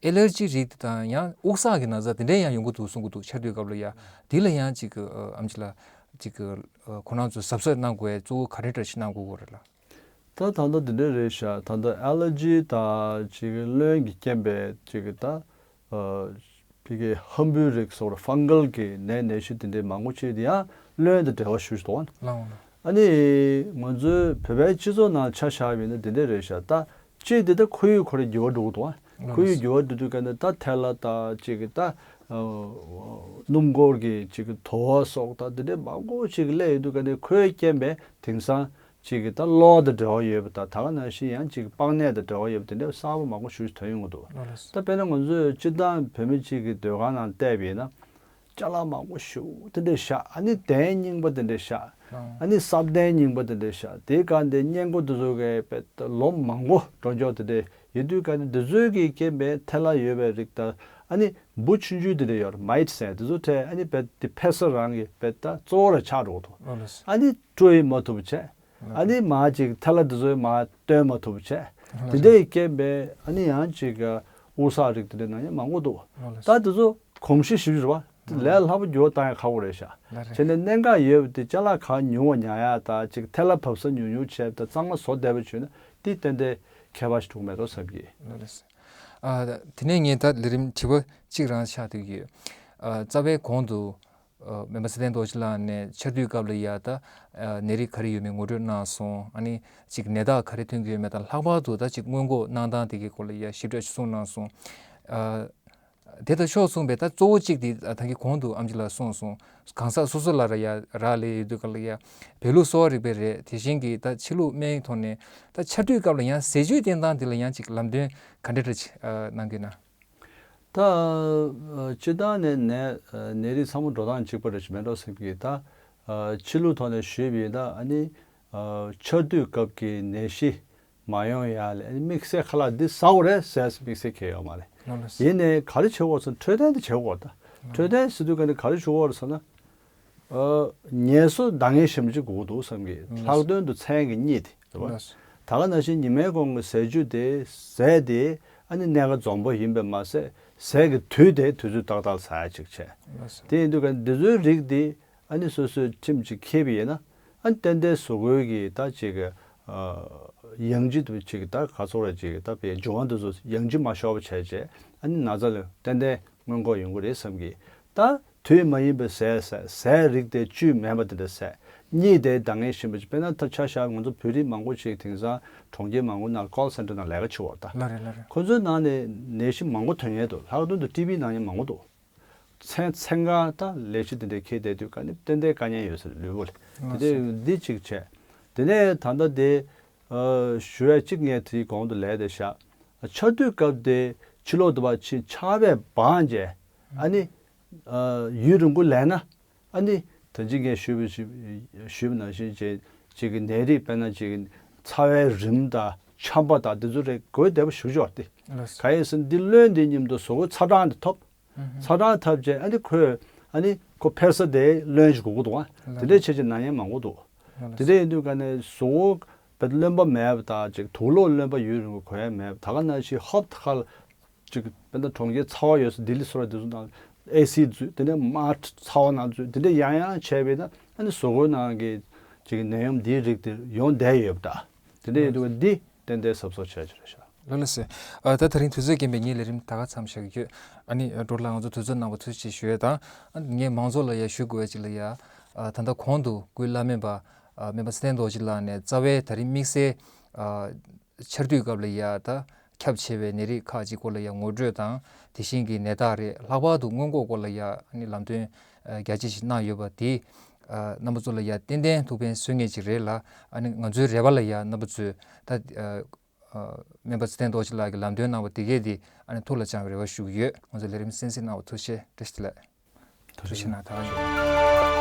ཨེ་ལར་ཇི་རིགས་དེ་དང་ཡང་དབུགས་བསགས་ཀྱི་ན་ཚ་དེ་འདྲ་ཡང་ཡོང་གི་འདུག་གསུང་གི་འདུག་ཆར་དུས་སྐབས་ལ་ཡ་དེ་ལ་ཡང་ཅིག་ཨ་ཨེམ་ཆི་ལགས་ཅིག་ཨ་ཁོང་རྣམ་ཚོ་གཟབ་གཟབ་གནང་དགོས་ཡ་གཙོ་བོ་ག་རེ་འདྲ་ཞིག་གནང་དགོས་ཀྱི་རེད་ལགས། ད་ད་ལྟ་འདི་འདྲ་རེད་ཤག་ད་ལྟ་ཨེ་ལར་ཇི་དང་ཅིག་རློན་གྱི་རྐྱེན་པས་ཅིག་ད་ཨ་ཕི་གི་ཧམ་འབུའི་རིགས་སོགས་ཕང་གལ་གྱི་ནད་ནད་གཞི་དེ་འདྲའི་མང་པོ་ཅིག་དེ་ཡང་རློན་དང་འབྲེལ་བ་ཞུ་ཞུ་འདུག་བ། ལགས་འོང་། ཨ་ནི་ང་ཚོའི་བོད་པའི་སྤྱི་ཚོགས་ནང་ཆ་བཞག་པ་ཡིན་ན་འདི་འདྲ་རེད་ཤག་ད་གཅིག་དེ་ད་ཁོར་ཡུག་ཁོ་རང་འགྱུར་བ་འགྲོ་གི་འདུག་བ། ལགས་འོང་། ཁོར་ཡུག་འགྱུར་བ་འགྲོ་དུས་ཀ་ནས་ད་ཐལ་བ་དང་ཅིག་ད་ཨ་སྣུམ་འཁོར་གྱི་ཅིག་དུ་བ་སོགས་ད་འདི་འདྲའི་མང་པོ་ཅིག་སླེབས་ཡོང་དུས་ཀ་ནས་ཁོའི་རྐྱེན་པས་དེང་སང་ཅིག་གི་ད་གློ་དང་འབྲེལ་བ་ཡོད་པ་དང་། ད་ག་ནང་བཞིན་ཡང་ཅིག་པགས་ནད་དང་འབྲེལ་བ་ཡོད་པ་དེ་འདྲ་གསར་པ་མང་པོ་ཞིག་ཐོན་ཡོང་གི་འདུག་ལགས་སོ། ད་དཔེར་ན་ང་ཚོས་སྤྱིར་བཏང་བོད་མི་གཅིག་གི་སྡོད་ཁང་ནང་བལྟས་པ་ཡིན་ན། ཅ་ལག་མང་པོ་ཞིག་དེ་འདྲ་བཞག་ཨ་ནི་གདན་རྙིང་པ་དེ་འདྲ་བཞག་ཨ་ནི་སྲབ་གདན་རྙིང་པ་དེ་འདྲ་བཞག་དེའི་སྒང་དེ་སྔས་མགོ་དེ་ཚོ་གི་དཔེ་ལོ་མང་པོ་འགྲོ་འཇོག་དེ་འདྲ་ཡིན་དུས་ཀ་ནི་འདི་ཚོའི་གི་རྐྱེན་པས་ཐལ་བ་ཡོད་པའི་རིགས་དང་། ཨ་ནི་འབུ་ཆུང་ཆུང་དེ་འདྲ་ཡོད་རེད། མའིཊ་ཟེར་དེ་ཚོ་འཕྲད་ཨ་ནི་དཔེ་དེ་འཕེལ་ས་རང་གི་དཔེ་ད་གཙོ་བོ་ར་ཆགས་འགྲོ་གི་འདུག་ཨ་ནི་བཀྲུ་ཡི་མ་ཐུབ་བྱས། ཨ་ནི་མ་ཅིག་ཐལ་བ་དེ་ཚོ་མ་བཏོན་མ་ཐུབ་བྱས། དེ་འདྲའི་རྐྱེན་པས་ཨ་ནི་ཡང་ཅིག་དབུགས་བསགས་རིགས་དེ་འདྲའི་ནང་ཡང་མང་པོ་འདུག་ད་དེ་ཚོ་གོམས་གཤིས་ཞིག་རེད་བ། དེ་ལས་སླ་པོ་འགྱུར་བ་བཏང་ཡ་ཁག་པོ་རེད་ཤག་ལགས་རེད། བྱས་ནས་གནད་འགག་ཡོད་པ་དེ་ཅ་ལག་གང་ཉུང་བ་ཉར་ཡ་དང་ཅིག་ཐལ་བ་བབས་ས་ཉུང་ཉུང་བྱས་ད་གཙང་མ་བཟོ་བསྡད་པ་བྱུང་ན་དེ་ཏན་ཏན་ཁྱད་པར་ཞིག་འགྲོ་གི་མེད་དོ་བསམ་གྱི། ལགས་རེད། ཨ་དེ་ནས་ངས་ད་ལས་རིམ་དྲི་བ་གཅིག་རང་ཆགས་བསྡད་ཀྱི་ཡོད། ཨ་རྩ་བའི་གོང་དུ། ཨ་སྨན་པ་ཚེ་བརྟན་རྡོ་རྗེ་ལགས་ནས་ཆར་དུས་སྐབས་ལ་ཡ་ད་ཨ་ནད་རིགས་ག་རེ་ཡོད་མེད་ངོ་སྤྲོད་གནང་སོང་། ཨ་ནི་ཅིག་ནད་རྟགས་ག་རེ་ཐོན་གྱི་ཡོད་མེད་དང་། ལྷག་པར་དུ་ད་ཅིག་སྔོན་འགོག་གནང་སྟངས་དེ་གའི་སྐོར་ལ་ཡ་ཞིབ་ཕྲ་ཞིག་གསུངས་གནང་སོང་། ཨ་དེ་དང་ཕྱོགས་མཚུངས་པའི་ད་གཙོ་བོ་གཅིག་དེ་ད་གིན་གོང་དུ་ཨེམ་ཆི་ལགས་གསུངས་སོང་། གང་ཟག་སོ་སོ་ལ་ར་ཡ་རག་ལས་ཡོད་དུས་སྐབས་ལ་ཡ་བོད་ལུགས་གསོ་བ་རིག་པའི་རེད། དེ་བཞིན་གྱི་ད་ཕྱི་ལུགས་སྨན་ཡིག་ཐོག་ནས་ད་ཆར་དུས་སྐབས་ལ་ཡང་ཟས་བཅུད་བསྟེན་སྟངས་དེ་ལ་ཡང་ཅིག་ལམ་སྟོན་ག་འདྲ་འདྲ་ཅིག་ཨ་གནང་གི་ཡོད་ན། ད་ཨ་སྤྱིར་བཏང་ནས་ནད་ཨ་ནད་རིགས་ཚང་མ་འགྲོ་སྟངས་གཅིག་པ་རེད་ཅེས་མེད་འགྲོ་སེམས་ཀྱི། ད་ཨ་ཕྱི་ལུགས་ཐོག་ནས་ཞུས་པ་ཡིན་ན་ཨ་ནི་ཨ་ཆར་དུས་སྐབས་ཀྱི་ནད་གཞི་མ་ཡོང་ཡ་ལ་ཨ་ནི་དམིགས་བསལ་ཁ་ལག་འདི་ཟ་དགོས་རེད་ཟེར་དམིགས་བསལ་གང་ཡང་ཡོད་མ་རེད། ལགས་སོ། ཡིན་ནའི་ག་རེ་བྱེད་དགོས་ཟེར་ན་འཕྲོད་བསྟེན་དེ་བྱེད་དགོས་ད། འཕྲོད་བསྟེན་ཟེར་དུས་ཀ་ནས་ག་རེ་བྱེད་དགོས་རེད་ཟེར་ན། ཨ་ངལ་གསོ་འདང་ངེས་ཞེ་པོ་ཅིག་དགོས་ཀྱི་འདུག་བསམ་གྱི། ལགས་སོ། ལྷག་དོན་དུ་མཚན་གྱི་གཉིད་དེ་རེད་བ། ལགས་སོ། ད་ག་ནང་བཞིན་ཉི་མའི་གུང་གི་ཟས་བཅུད་དེ་ཟས་དེ་ཨ་ནི་གནས་ཁ་འཛོམས་པོ་ཡིན་པས་མ་ཟད་ཟས་ཀྱི་དུས་དེ་དུས་ཚོད་ཏག་ཏག་ཟ་ཡ་ཅིག་བྱས། ལགས་སོ། དེ་ཡིན་དུས་ཀ་འདི་ཚོའི་རིགས་དེ་ཨ་ནི་སོ་སོའི་ཁྲིམས་ཅིག་འཁྱེར་བ་ཡིན་ན་ཨ་ནི་ཏན་ཏན་གཟུགས་པོའི་གི་ད་ཅིག་གི་ཨ་ཡང་ལྗིད་དུ་ཅིག་ད་ག་ཚོད་རེ་ཅིག་ད་བའི་འབྱུང་བ་འདི་ཚོ་ཡང་ལྗིད་མ་ཤོར་བ་བྱས་བྱས་ཨ་ནི་ན་ཚ་ལ་ཏན་ཏན་སྔོན་འགོག་ཡོང་གི་རེད་བསམ་གྱི། ད་དུས་མ་ཡིན་པའི་ཟས་ཟས་ཟས་རིགས་དེ་བཅུད་མེད་པ་དེ་འདྲ་ཟས། གཉིད་བསྡད་འདང་ངེས་ཤེས་པ་ཅིག་དཔེར་ན་ད་ཆ་བཞག་ང་ཚོ་བོད་རིགས་མང་པོ་ཅིག་དེང་སང་གྲོང་ཁྱེར་མང་པོ་ནང་ཀོལ་སེན་ཊར་ནང་ལས་ཀ་བྱེད་འོག་ད། ལགས་རེད་ལགས་རེད། ཁོ་ཚོའི་ནང་ནས་ནད་གཞི་མང་པོ་ཐོན་ཡས་འདུག་ལྷག་དོན་དུ་ཊི་བི་ན་མཁན་མང་པོ་འདུག་ཚན་ཚན་ཁ་ད་ལས་གཞི་དེ་འདྲའི་འཁྱེར་བསྡད་དུས་ཀ་ནི་ཏན་ཏན་དཀའ་ངལ་ཡོད་ས་རེད་ལུས་པོ་ལ། དེ་ལགས་སོ། འདྲའི་འདི་གཅིག་བྱས། དེ་ནས་ད་ལྟ་དེ་ཨ་ཞུ་ཡ་གཅིག་ངས་དེའི་གོང་དུ་ལས་དེ་བཞག་ཆར་དུས་སྐབས་དེ་ཕྱི་ལོགས་དུ་བ་ཕྱིན་ཆར་པས་སྦངས་རྗེས་ཨ་ནི་ཨ་ཡུན་རིང་པོ་ལས་ན་ཨ་ནི་ད་ཅི་ངས་ཞུས་པ་ཞིག་ཞུས་པ་ནང་བཞིན་བྱས་ཅིག་གི་ནད་རིགས་དཔེར་ན་ཅིག་ཚ་བའི་རིམས་དང་ཆམ་པ་དང་དེ་ཚོ་རེད་འགོས་བསྡད་པ་ཞུ་ཆོག་སྟེ། ལགས་སོ། ག་ཡིན་ཟེར་ན་འདི་ལོན་དེ་མཉམ་དུ་གཟུགས་པོ་ཚ་གྲང་དེ་ཐོབ། ཚ་གྲང་ཐོབ་རྗེས་ཨ་ནི་ཁོས་ཨ་ནི་ཁོ་འཕེལ་ས་དེ་ལོན་ཞིག་དགོས་ཀྱི་འདུག་ཨ། དེ་འདྲའི་བྱས་རྗེས་ན་མཁན་མང་པོ་འདུག་དེ་འདྲ་ཡིན་དུས་ཀ་ནས་གཟུགས་པོ་བེད་རློན་པ་མེད་པ་དང་ཅིག་དུག་ལོག་རློན་པ་ཡུན་རིང་པོ་གོན་ཡ་མེད་པ་ད་ག་ནང་བཞིན་ཧོབ་ཁ་ལ་ཅིག་དཔེར་ན་གྲོང་ཁྱེར་ཚ་བ་ཡོད་ས་ལྡི་ལི་སོགས་དེ་ཚོ་ནང་ཨེ་སི་འཛུལ་དེ་ནས་མར་ཚ་བ་ནང་འཛུལ་དེ་འདྲ་ཡང་ཡང་བྱས་པས་ན་ཨ་ནི་གཟུགས་པོའི་ནང་གི་ཅིག་ནད་ཡམས་འདིའི་རིགས་དེ་ཡོང་བསྡད་ཡོད་པ་འདྲ། དེ་འདྲ་ཡིན་དུས་འདི་ཏན་ཏན་གཟབ་གཟབ་བྱས་ཀྱི་རེད་ཤག་ལགས་ལགས་སེ། ཨ་ད་ད་རིང་དུས་ཚོད་རྐྱེན་པས་ངའི་ལས་རིམ་ད་ག་མཚམས་བཞག་གི་ཡོད། ཨ་ནི་འགྲོ་ལ་ང་ཚོ་དུས་ཚོད་གནང་བ་ཐུགས་རྗེ་ཆེ་ཞུ་ཡས་དང་། ཨ་ངས་མང་ཚོགས་ལ་ཡ་ཞུ་དགོས་ཡ་ཅིག་ལ་ཡ། ཨ་ད་ལྟ་གོང་དུ་སྐུའི་བླ་སྨན་པ་ཨ་སྨན་པ་ཚེ་བརྟན་རྡོ་རྗེ་ལགས་ནས་རྩ་བའི་ད་རིང་དམིགས་བསལ་ཨ་ཆར་དུས་སྐབས་ལ་ཡ་ད་ཁྱབ་ཆེ་བའི་ནད་རིགས་ཁག་ཅིག་སྐོར་ལ་ཡ་ངོ་སྤྲོད་དང་དེ་བཞིན་གྱི་ནད་རྟགས་རེད་ལྷག་པར་དུ་སྔོན་འགོག་སྐོར་ལ་ཡ་ཨ་ནི་ལམ་སྟོན་ཨ་རྒྱ་ཆེ་ཞིག་གནང་ཡོད་པ་དེ་ཨ་རྣམ་པ་ཚོ་ལ་ཡ་ཏན་ཏན་ཐུགས་ཕན་གསོས་ངེས་ཅིག་རེད་ལ། ཨ་ནི་ང་ཚོའི་རེ་བ་ལ་ཡ་རྣམ་པ་ཚོས་ད་ཨ་སྨན་པ་ཚེ་བརྟན་རྡོ་རྗེ་ལགས་ཀྱིས་ལམ་སྟོན་གནང་བ་དེ་གས་དེ་ཨ་ནི་ཐུགས་ལ་བཅངས་པའི་རེ་བ་ཞུ་གི་ཡོད། ང་ཚོ་ལས་རིམ་གསན་གཟིགས་གནང་བ་ཐུགས་རྗེ་ཆེ། བཀྲ་ཤིས་བདེ་ལེགས། ཐུགས་རྗེ་ཆེ་གནང་། ད་ག་ཡོད།